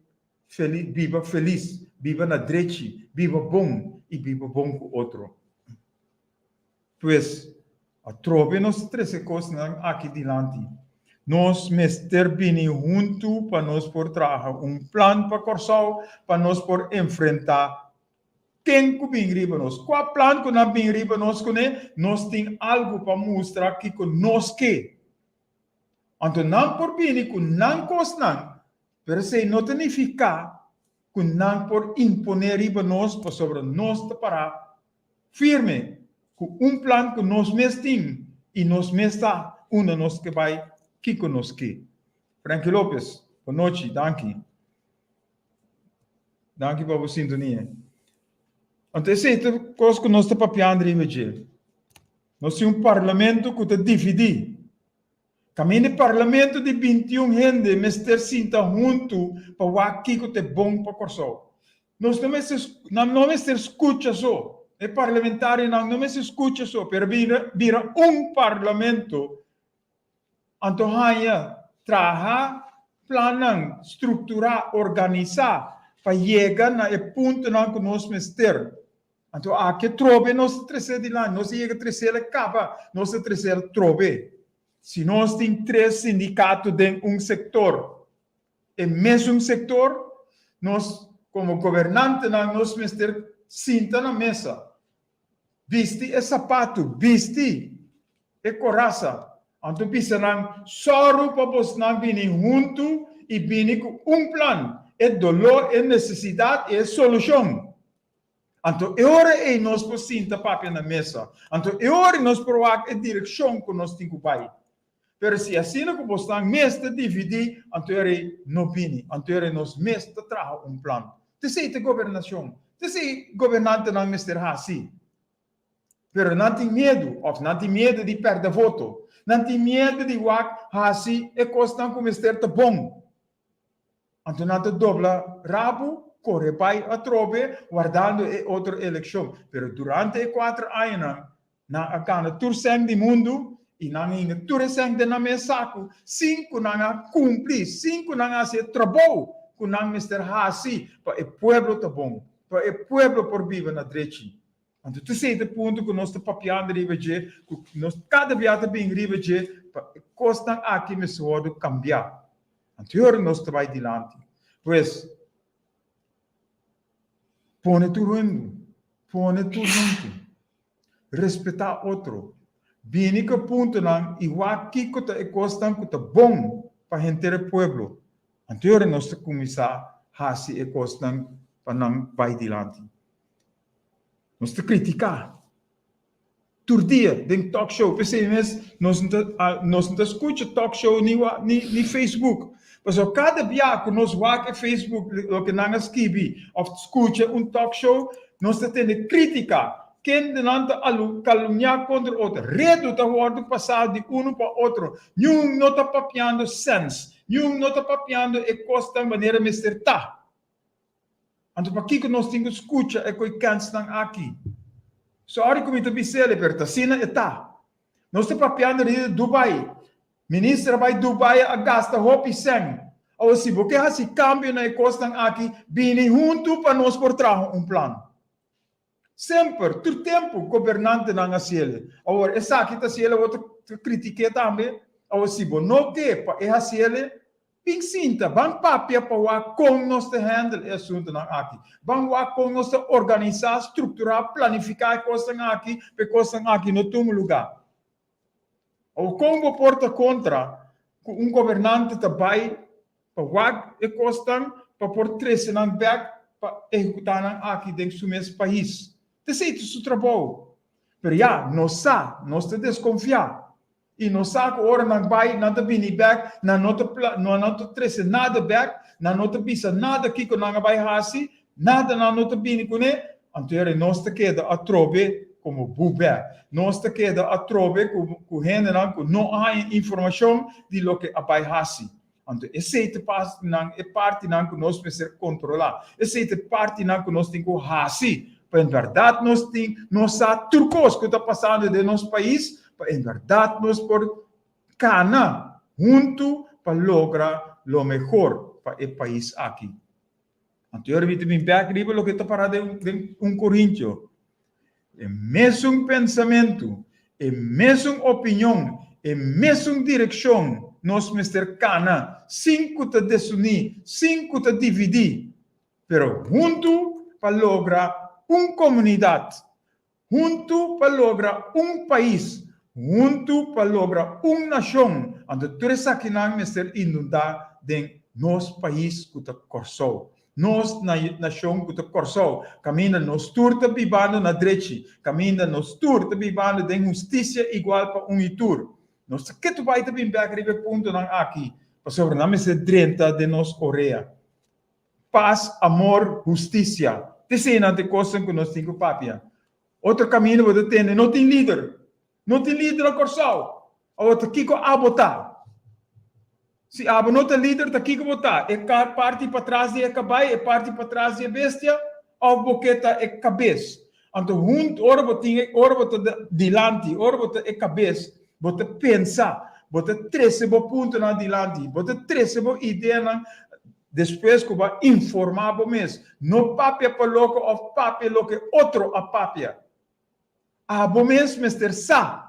biba felis, biba na drechi, biba bon i biba bon ku otro. Pues, atrobe nos ta trese kosnan aki dilanti. Nos mester bini huntu pa nos por traha un plan pa Kòrsou pa nos por enfrentá ken ku bin riba nos. Kua plan ku nan bin riba nos kuné, nos tin algu pa mustra kiko nos ke. Anto nan por bini ku nan kosnan, pero esei no ta nifiká ku nan por imponé riba nos pasobra nos ta pará firme ku un plan ku nos mes tin i nos mes sa unda nos ke bai, kiko nos ke. Frankie Lopez, bon nochi, danki. Danki pa bo sintonia. Anto esei ta kos ku nos ta papiando riba dje. Nos tin un parlamento ku ta dividí. Kaminda e parlamento di bintiun hende mester sinta huntu pa wak kiko ta e bon pa Kòrsou. Nos no mester, nan no mester skucha so, e parlamentarionan no mester skucha so, pero bira, bira un parlamento, anto haña traha plannan strukturá, organisá pa yega na e puntonan ku nos mester. Anto aki atrobe nos ta tresé dilanti, nos a yega tresé el kaba, nos ta tresé el atrobe. Si nos tin tres sindikato den un sektor, e mesun sektor, nos komo gobernantenan nos mester sinta na mesa, bisti e sapatu, bisti e korasa, anto bisa nan, Sòru pa bosnan bini huntu i bini ku un plan, e doló, e nesesidat i e solushon. Anto e ora ei nos por sinta papia na mesa. Anto e ora ei nos por wak e direkshon ku nos tin ku bai. Pero si asina ku bosnan mes ta dividí, anto e ora ei no bini. Anto e ora ei nos mes ta traha un plan. T'esei ta gobernashon. T'esei gobernantenan mester hasi. Pero nan tin miedu, òf nan tin miedu di pèrdè voto. Nan tin miedu di wak hasi e kosnan ku mester ta bon. Anto nan ta dobla rabu, kore bai atrobe, wardando e otro elekshon. Pero durante e kuater añanan, nan a gana tur sèn di mundu i nan a hinga tur e sèn den nan mes saku, sin ku nan a kumpli, sin ku nan a hasi e trabou ku nan mester hasi pa e pueblo ta bon, pa e pueblo por biba na drechi. Anto ta esei ta e punto ku nos ta papiando riba dje, ku nos kada bia ta bin riba dje, pa e kosnan aki mester wòrdu kambiá. Anto e ora nos ta bai dilanti. Pues, pone tur huntu, pone tur huntu, respetá otro, bini ku e puntonan i wak kiko ta e kosnan ku ta bon pa henter e pueblo. Anto e ora nos ta kuminsá hasi e kosnan pa nan bai dilanti. Nos ta kritiká tur dia den talk show. P'esei mes nos no ta nos no ta skucha talk show ni ni ni Facebook. Pasobra kada bia ku nos wak e Facebook loke nan a skibi òf skucha un talk show nos ta tende krítika. Kendenan ta kalumniá kontra otro. Redu ta wòrdu pasá di unu pa otro. Niun no ta papiando sèns. Niun no ta papiando e kosnan manera mester ta. Anto pakiko nos tin ku skucha e koi kènsnan aki? Sòri ku mi ta bis'el, pero ta asina e ta. Nos ta papiando di Dubai. Minister a bai Dubai a gasta hopi sèn. Awor si bo ke hasi kambio na e kosnan aki, bini huntu pa nos por traha un plan. Semper, tur tempu, gobernantenan a hasiel. Awor, esaki ta hasiel, awor ta kritik'é tambe. Awor, si bo no ke pa e hasiel, bin sinta, ban papia pa wak kon nos ta handle e asuntunan aki. Ban wak kon nos ta organisá, strukturá, planifiká e kosnan aki pa e kosnan aki no tuma lugá. Awor, kon bo por ta kontra ku un gobernante ta bai pa wak e kosnan pa por trese nan bek pa ehekutá nan aki den su mes pais. Ta esei ta su trabou. Pero ya, nos sa, nos ta deskonfiá. I nos sa ku ora nan bai, nan ta bini bek, nan no ta nan no ta trese nada bek, nan no ta bisa nada kiko nan a bai hasi, nada nan no ta bini kuné. Anto yere nos ta keda atrobe komo bubè. Nos ta keda atrobe ku ku hendenan ku no a haña informashon di loke a bai hasi. Anto esei ta partinan, e partinan ku nos mester kontrolá. Esei ta e partinan ku nos tin ku hasi pa en bèrdat nos tin, nos sa tur kos ku ta pasando den nos pais, pa en bèrdat nos por kana huntu pa logra lo mehor pa e pais aki. Anto yo mi ta bin bèk riba loke ta pará den den un Korintio. E mesun pensamentu, e mesun opinion, e mesun direkshon nos mester kana sin ku ta desuní, sin ku ta dividí, pero huntu pa logra un komunidat, Huntu pa logra un pais, huntu pa logra un nashon, anto tur esakinan mester inundá den nos pais ku ta Kòrsou. Nos nashon ku ta Kòrsou, kaminda nos tur ta bibando na drechi, kaminda nos tur ta bibando den hustisia igual pa un i tur. Nos ta ketu bai ta bin bèk riba e puntonan aki, pasobra nan mester drenta den nos orea. Pas, amor, hustisia. T'eseinan t'e kosnan ku nos tin ku papia. Otro kaminda bo ta tende, no tin lider. No tin lider na Kòrsou. Awor ta kiko abo ta? Si abo no ta lider, ta kiko bo ta? E parti patras di e kabai, e parti patras di e bestia, òf bo ke ta e kabes? Anto huntu, ora bo tin e, ora bo ta dilanti, ora bo ta e kabes, bo ta pensa, bo ta trese bo puntonan dilanti, bo ta trese bo ideanan despues ku bo a informá bo mes. No papia pa loko òf papia loke otro a papia. Abo mes mester sa.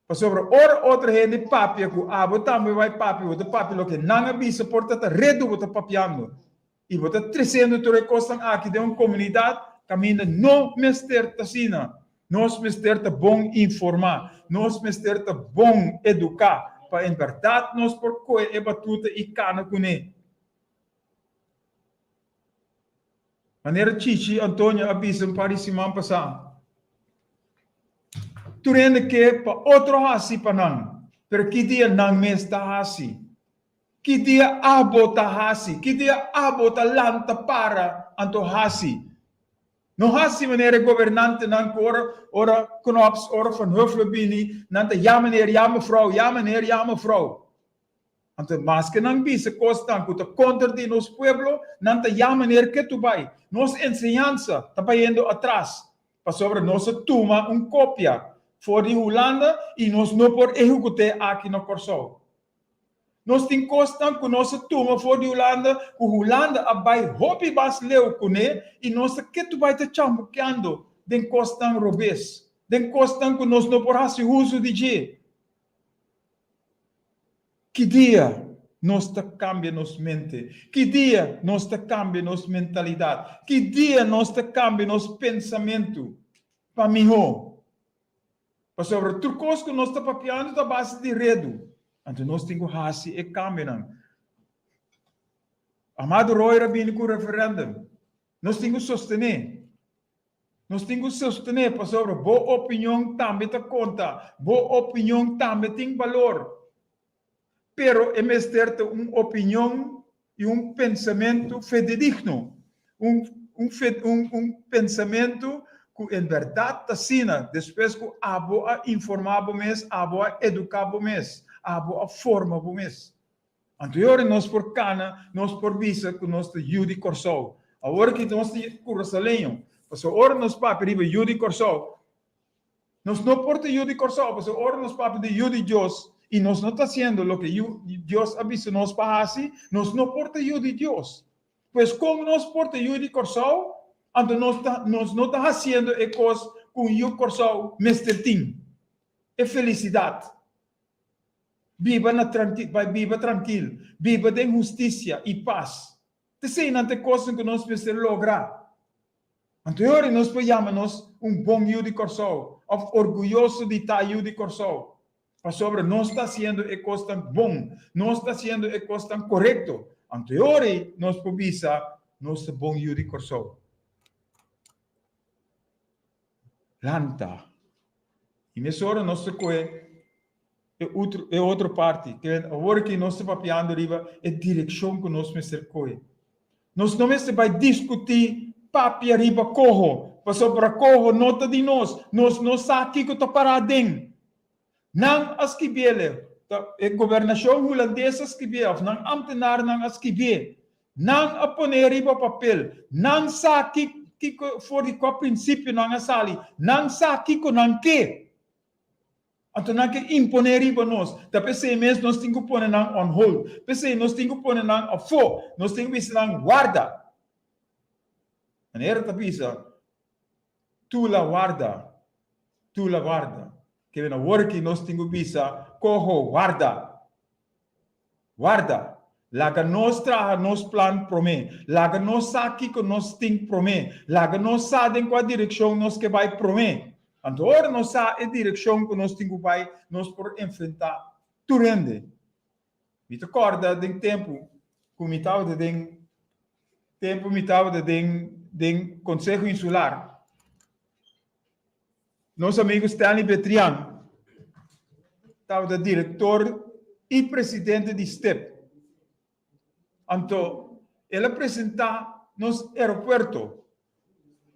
Pasobra ora otro hende papia ku abo tambe bai papia, bo ta papia loke nan a bisa, por ta ta redu bo ta papiando. I bo ta tresiendo tur e kosnan aki den un komunidat kaminda no mester ta asina. Nos mester ta bon informá, nos mester ta bon eduká pa en bèrdat nos por kohe e batuta i kana kuné. Manera Chichi Antonio a bisa un par di siman pasá, Tur hende ke pa otro hasi pa nan, pero ki dia nan mes ta hasi? Ki dia abo ta hasi? Ki dia abo ta lanta para anto hasi? No hasi manera e gobernantenan ku ora ora Knops, ora Van Huffelen bini, nan ta ya meneer, ya mevrouw, ya meneer, ya mevrouw. Anto maske nan bisa kosnan ku ta kontra di nos pueblo, nan ta ya meneer ketu bai. Nos enseñansa ta bayendo atras, pasobra nos a tuma un kopia for di Hulanda i nos no por ehekut'é aki na Kòrsou. Nos tin kosnan ku nos a tuma for di Hulanda ku Hulanda a bai hopi mas leu kuné i nos ta ketu bai ta chambukeando den kosnan robes, den kosnan ku nos no por hasi uso di dje. Ki dia nos ta kambia nos mente? Ki dia nos ta kambia nos mentalidat? Ki dia nos ta kambia nos pensamentu pa mihó? Pasobra tur kos ku nos ta papiando ta base di redu. Anto nos tin ku hasi e kambionan. Amado Royer a bini ku referendum. Nos tin ku sostené. Nos tin ku sostené pasobra bo opinion tambe ta konta. Bo opinion tambe tin balor. Pero e mester ta un opinion i un pensamentu fededigno, un un un un pensamentu ku en bèrdat ta asina despues ku abo a informá bo mes, abo a eduká bo mes, abo a forma bo mes. Anto e ora nos por kana, nos por bisa ku nos ta yu di Kòrsou. Awor ki nos ta kurasaleño, pasobra ora nos papia riba yu di Kòrsou, nos no por ta yu di Kòrsou, pasobra ora nos papia di yu di Dios i nos no ta hasiendo loke yu Dios a bisa nos pa hasi, nos no por ta yu di Dios. Pues kon nos por ta yu di Kòrsou anto nos ta nos no ta hasiendo e kos ku un yu Kòrsou mester tin, e felisidat. Biba na tranki, bai biba trankil, biba den hustisia i pas. T'eseinan ta e kosnan ku nos mester logra. Anto e ora nos por yama nos un bon yu di Kòrsou òf orguyoso di ta yu di Kòrsou. Pasobra nos ta hasiendo e kosnan bon, nos ta hasiendo e kosnan korekto. Anto e ora ei nos por bisa nos ta bon yu di Kòrsou. Lanta. I mesora nos ta kohe e utro, e otro parti. Ke awor aki nos ta papiando riba e direkshon ku nos mester kohe. Nos no mester bai diskutí papia riba koho, pasobra koho no ta di nos. Nos no sa kiko ta pará aden. Nan a skibiele, ta e gobernashon hulandes a skibié òf nan ámtenarnan a skibié. Nan a pon'é riba papel. Nan sa ki kiko for di kua prinsipio nan a sali. Nan sa kiko nan ke. Anto nan ke imponé riba nos. Ta p'esei mes nos tin ku pone nan on hold. P'esei nos tin ku pone nan afó. Nos tin ku bisa nan warda. Manera ta bisa. Tula warda, tula warda. Ke na wor ki nos tin ku bisa, Koho warda, warda. Laga nos traha nos plan promé. Laga nos sa kiko nos tin promé. Laga nos sa den kua direkshon nos ke bai promé. Anto ora nos sa e direkshon ku nos tin ku bai, nos por enfrentá tur hende. Mi ta kòrda den tempu ku mi tabata den tempu mi tabata den den Konseho Insular. Nos amigu Stanley Betrian tabata direktor i presidente di step. Anto el a presentá nos aeropuerto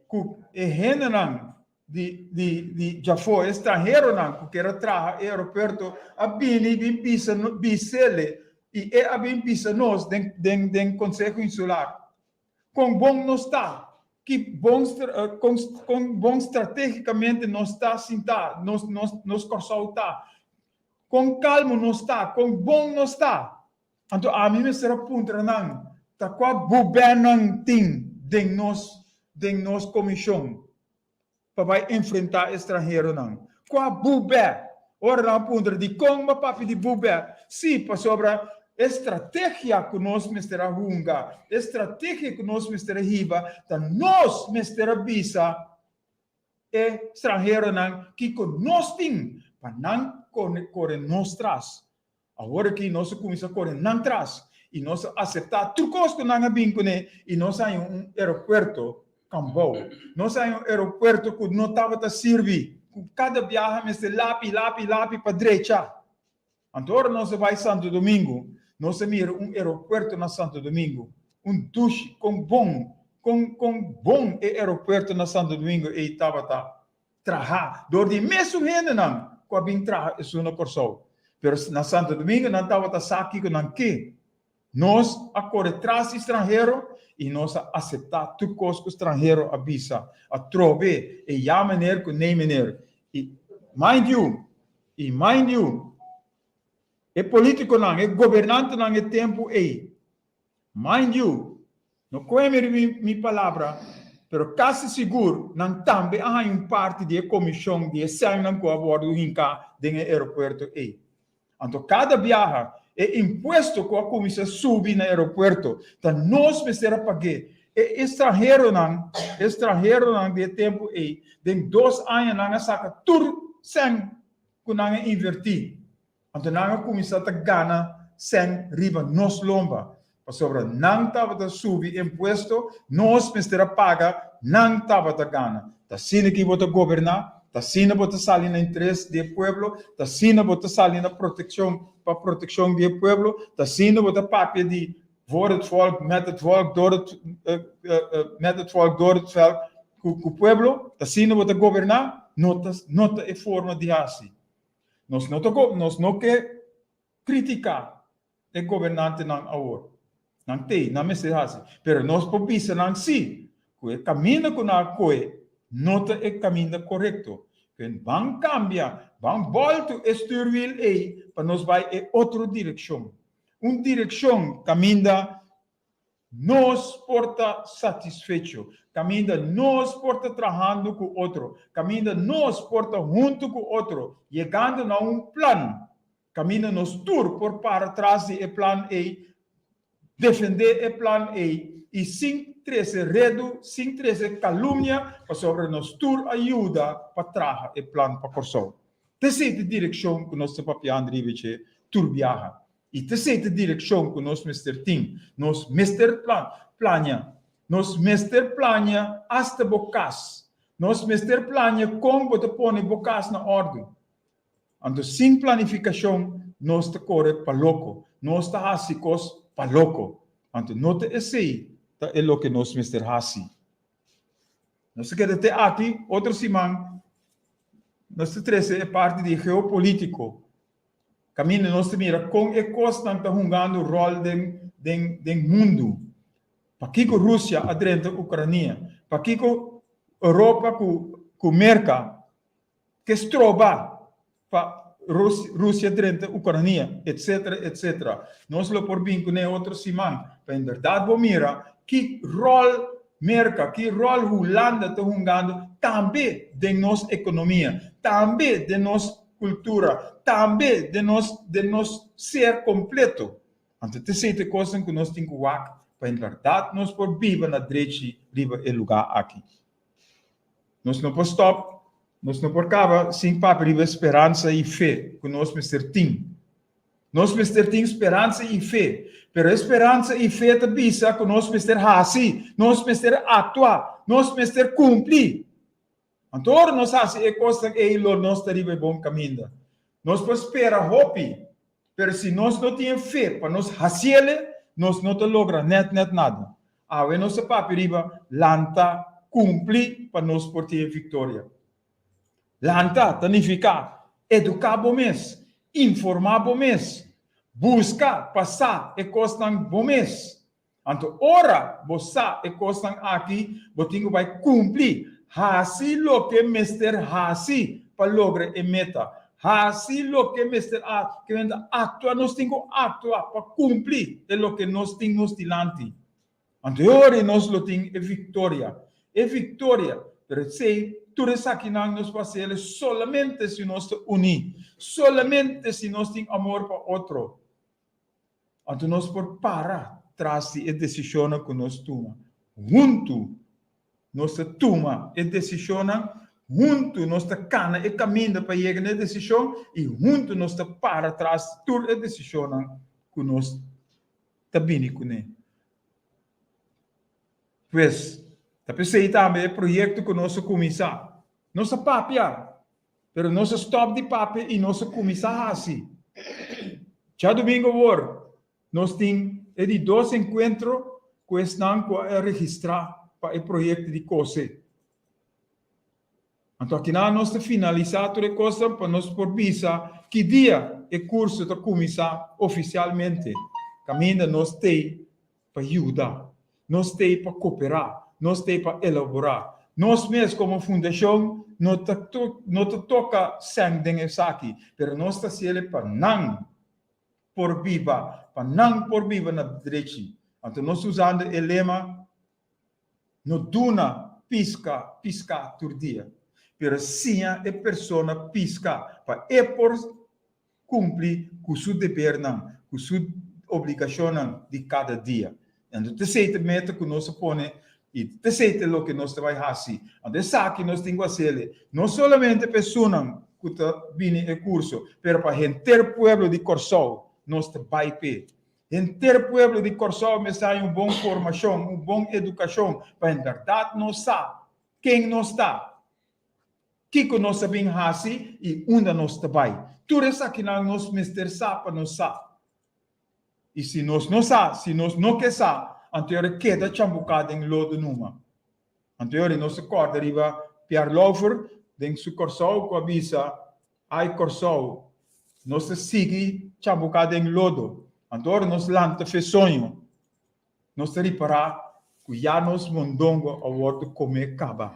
ku e hendenan di di di djafó, e stranheronan ku kier a traha e aeropuerto a bini bin bisa bis'ele i e a bin bisa nos den den den Konseho Insular kon bon nos ta, ki bon kon kon bon stratégikamente nos ta sintá, nos nos nos Kòrsou ta, kon kalmu nos ta, kon bon nos ta. Anto ami mester a puntra nan, ta kua bubènan tin den nos den nos komishon pa bai enfrentá e stranheronan? Kua bubè? Ora nan a puntra dikon bo a papia di bubè? Sí, pasobra e strategia ku nos mester a hunga, e strategia ku nos mester a hiba, ta nos mester a bisa e stranheronan kiko nos tin pa nan kore nos tras. Awor aki nos a kuminsá kore nan tras i nos a aseptá tur kos ku nan a bin kuné i nos a haña un aeropuerto kambou. Nos a haña un aeropuerto ku no tabata sirbi, ku kada biaha mester lapi, lapi, lapi pa drecha. Anto ora nos a bai Santo Domingo, nos a mira un aeropuerto na Santo Domingo, un dushi, kon bon, kon kon bon e aeropuerto na Santo Domingo ei tabata. Traha dor di mesun hendenan ku a bin traha esun na Kòrsou. Pero na Santo Domingo nan tabata sa kiko nan ke. Nos a kore tras di stranhero i nos a aseptá tur kos ku stranhero a bisa. Atrobe e ya meneer ku nee meneer. I mind you, i mind you, e polítikonan, e gobernantenan e tempu ei, Mind you, no koe mi riba mi palabra, pero kasi sigur nan tambe a haña un parti di e komishon di e sènnan ku a wòrdu hinká den e aeropuerto ei. Anto kada biaha e impuesto ku a kuminsá subi na aeropuerto ta nos mester a pag'é. E estranheronan, estranheronan di e tempu ei, den dos aña nan a saka tur sèn ku nan a invertí. Anto nan a kuminsá ta gana sèn riba nos lomba, pasobra nan tabata subi impuesto, nos mester a paga, nan tabata gana. Ta asina ki bo ta goberná? Ta asina bo ta sali na interes di e pueblo? Ta asina bo ta sali na protekshon pa protekshon di e pueblo? Ta asina bo ta papia di voor het volk, met het volk, door het, met het volk, door het volk? ku pueblo? Ta asina bo ta goberná? No ta no ta e forma di hasi. Nos no ta nos no ke kritiká e gobernantenan awor. Nan t'ei, nan mester hasi. Pero nos por bisa nan sí ku e kaminda ku nan a kohe no ta e kaminda korekto. Ken ban kambia, ban bòltu e stuurwiel ei pa nos bai e otro direkshon. Un direkshon kaminda nos por ta satisfecho, kaminda nos por ta trahando ku otro, kaminda nos por ta huntu ku otro, yegando na un plan kaminda nos tur por para tras di e plan ei, defendé e plan ei i sin trese redu, sin trese kalumnia, pasobra nos tur a yuda pa traha e plan pa Kòrsou. Ta esei ta direkshon ku nos ta papiando riba dje tur biaha. I ta esei ta direkshon ku nos mester tin. Nos mester plania. Nos mester plania asta bo kas. Nos mester plania kon bo ta pone bo kas na òrdu. Anto sin planifikashon nos ta kore pa loko, nos ta hasi kos pa loko. Anto no ta esei ta e loke nos mester hasi. Nos ta keda te aki, otro siman nos ta trese e parti di geopolitiko, kaminda nos ta mira kon e kosnan ta hungando ròl den den den mundu. Pakiko Rusia a drenta Ukrania? Pakiko Europa ku ku Merka Ke stroba pa Rusia drenta Ucrania, etc. Etc. Nos lo por bin kuné otro siman pa en berdad bo mira ki rol Merca, ki rol Hulanda ta hungando tambe den nos economia, tambe den nos cultura, tambe den nos den nos ser completo. Anto ta esei ta e cosnan cu nos tin cu wak pa en berdad nos por biba na drechi riba e lugar aki. Nos no por stop, nos no por kaba sin papia riba e speransa i fe ku nos mester tin. Nos mester tin speransa i fe, pero e speransa i fe ta bisa ku nos mester hasi, nos mester aktua, nos mester kumpli. Anto ora nos hasi e kosnan ei lo nos ta riba e bon kaminda. Nos por spera hopi, pero si nos no tin e fe pa nos hasiele, nos no ta logra nèt nèt nada. Awe nos a papia riba lanta kumpli pa nos por tin e viktoria. Lanta ta nifiká eduká bo mes, informá bo mes, buska pa sa e kosnan bo mes. Anto ora bo sa e kosnan aki, bo tin ku bai kumpli, hasi loke mester hasi pa logra e meta. Hasi loke mester a, aktua, nos tin ku aktua pa kumpli e loke nos tin nos dilanti. Anto e ora ei nos lo tin e viktoria. E viktoria, pero esei, tur esakinan nos por hasi el solamente si nos ta uní, solamente si nos tin amor pa otro. Anto nos por para tras di e desishonnan ku nos tuma. Huntu nos ta tuma e desishonnan, huntu nos ta kana e kaminda pa yega na e desishon i huntu nos ta para tras tur e desishonnan ku nos ta bini kuné. Pues, ta p'esei tambe e proyekto ku nos a kuminsá. Nos a papia, pero nos a stòp di papia i nos a kuminsá hasi. Djadumingu awor, nos tin e di dos enkuentro ku esnan ku a registrá pa e proyekto di kose. Anto akinan nos ta finalisá tur e kosnan pa nos por bisa ki dia e kurso ta kuminsá ofisialmente. Kaminda nos t'ei pa yuda, nos t'ei pa koperá, nos t'ei pa elaborá. Nos mes komo fundashon no ta no ta toka sèn den esaki, pero nos ta hasiel pa nan por biba, pa nan por biba na drechi. Anto nos usando e lema No duna pisca pisca tur dia, pero siña e persona pisca pa e por cumpli cu su debernan, cu su obligacionnan di cada dia. Anto t'esey ta meta cu nos a pone y t'esey ta loke nos ta bay haci. Anto esaki nos tin cu hacele no solamente pa esunnan cu ta bini e curso, pero pa henter pueblo di Corsou nos ta bay p'e. Henter pueblo di Kòrsou mester haña un bon formashon, un bon edukashon pa en bèrdat nos sa ken nos ta, kiko nos a bin hasi i unda nos ta bai. Tur esakinan nos mester sa pa nos sa. I si nos no sa, si nos no ke sa, anto e ora keda chambuká den lodo numa. Anto yori nos ta kòrda riba Pierre Lauffer den su Kòrsou ku a bisa, Ai Kòrsou, nos ta sigui chabuká den lodo. Anto ora nos lanta fe soño, nos ta ripará ku ya nos mondongo a wòrdu komé kaba.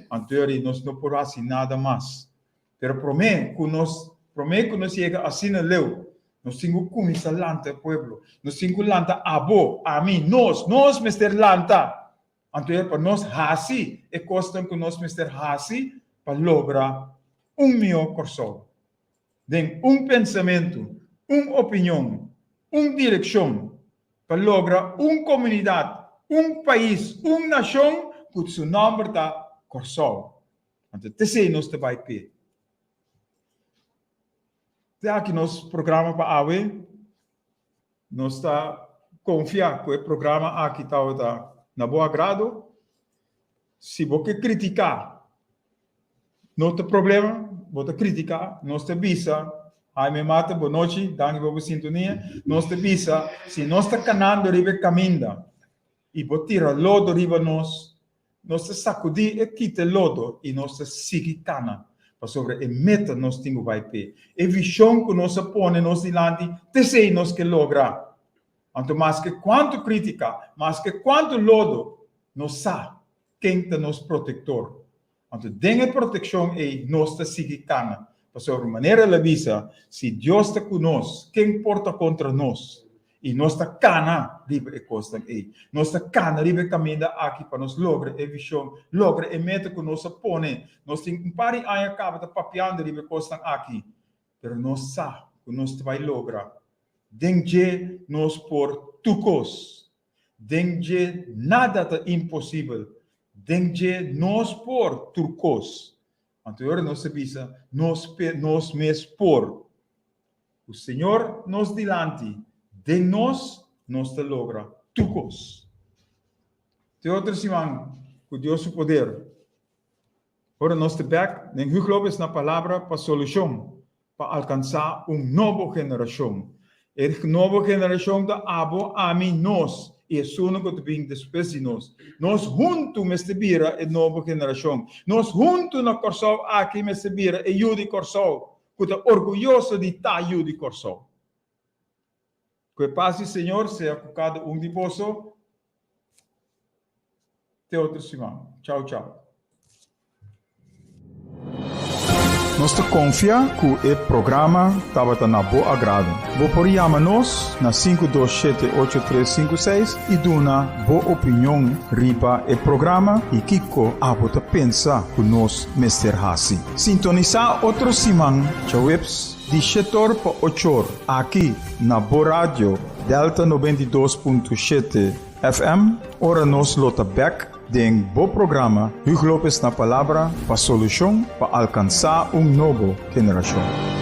Anto yori nos no por hasi nada mas. Pero promé ku nos promé ku nos yega asina leu, nos tin ku kuminsá lanta e pueblo. Nos tin ku lanta abo, ami, nos, nos mester lanta. Anto e pa nos hasi e kosnan ku nos mester hasi pa logra un mihó Kòrsou. Den un pensamentu, un opinion, un direkshon pa logra un komunidat, un pais, un nashon ku su nòmber ta Kòrsou. Anto t'esei nos ta bai p'e. Te aki nos programa pa awe. Nos ta konfia ku e programa aki tabata na bo agrado. Si bo ke kritiká, no ta problema, bo ta kritiká. Nos ta bisa, Jaime Mata, bo nochi, danki pa bo sintonia. Nos ta bisa, si nos ta kanando riba e kaminda i bo tira lodo riba nos, Nos ta sakudí e kita e lodo i nos ta sigui kana, pasobra e meta nos tin ku bai p'e. E vishon ku nos a pone nos dilanti, t'esei nos ke logra. Anto maske kuantu krítika, maske kuantu lodo, nos sa ken ta nos protektor. Anto den e protekshon ei nos ta sigui kana, pasobra manera el a bisa, Si Dios ta ku nos, ken por ta kontra nos? I nos ta kana riba e kosnan ei. Nos ta kana riba e kaminda aki pa nos logra e vishon, logra e meta ku nos a pone. Nos tin un par di aña kaba ta papiando riba e kosnan aki, pero nos sa ku nos ta bai logra. Den dje nos por tur kos. Den dje nada ta imposibel. Den dje nos por tur kos. Anto e ora nos ta bisa, nos nos mes por. Ku Señor nos dilanti, den nos, nos ta logra tur kos. Te otro siman, ku Dios su poder. Ora nos ta bèk den Huug Lopez na Palabra pa Solushon pa alkansá un nobo generashon. E nobo generashon ta abo, ami, nos i esunnan ku ta bin despues di nos. Nos huntu mester bira e nobo generashon. Nos huntu na Kòrsou aki mester bira e yu di Kòrsou ku ta orguyoso di ta yu di Kòrsou. Ku e pas di Señor sea ku kada un di boso. Te otro siman. Chau chau. Nos ta konfia ku e programa tabata na bo agrado. Bo por yama nos na 527 8356 i duna bo opinion riba e programa i kiko abo ta pensa ku nos mester hasi. Sintonisá otro siman djaweps di shetor pa ochor aki na bo radio Delta 92.7 FM ora nos lo ta bek den bo programa Huug Lopez na Palabra pa solushon pa alkansá un nobo generashon.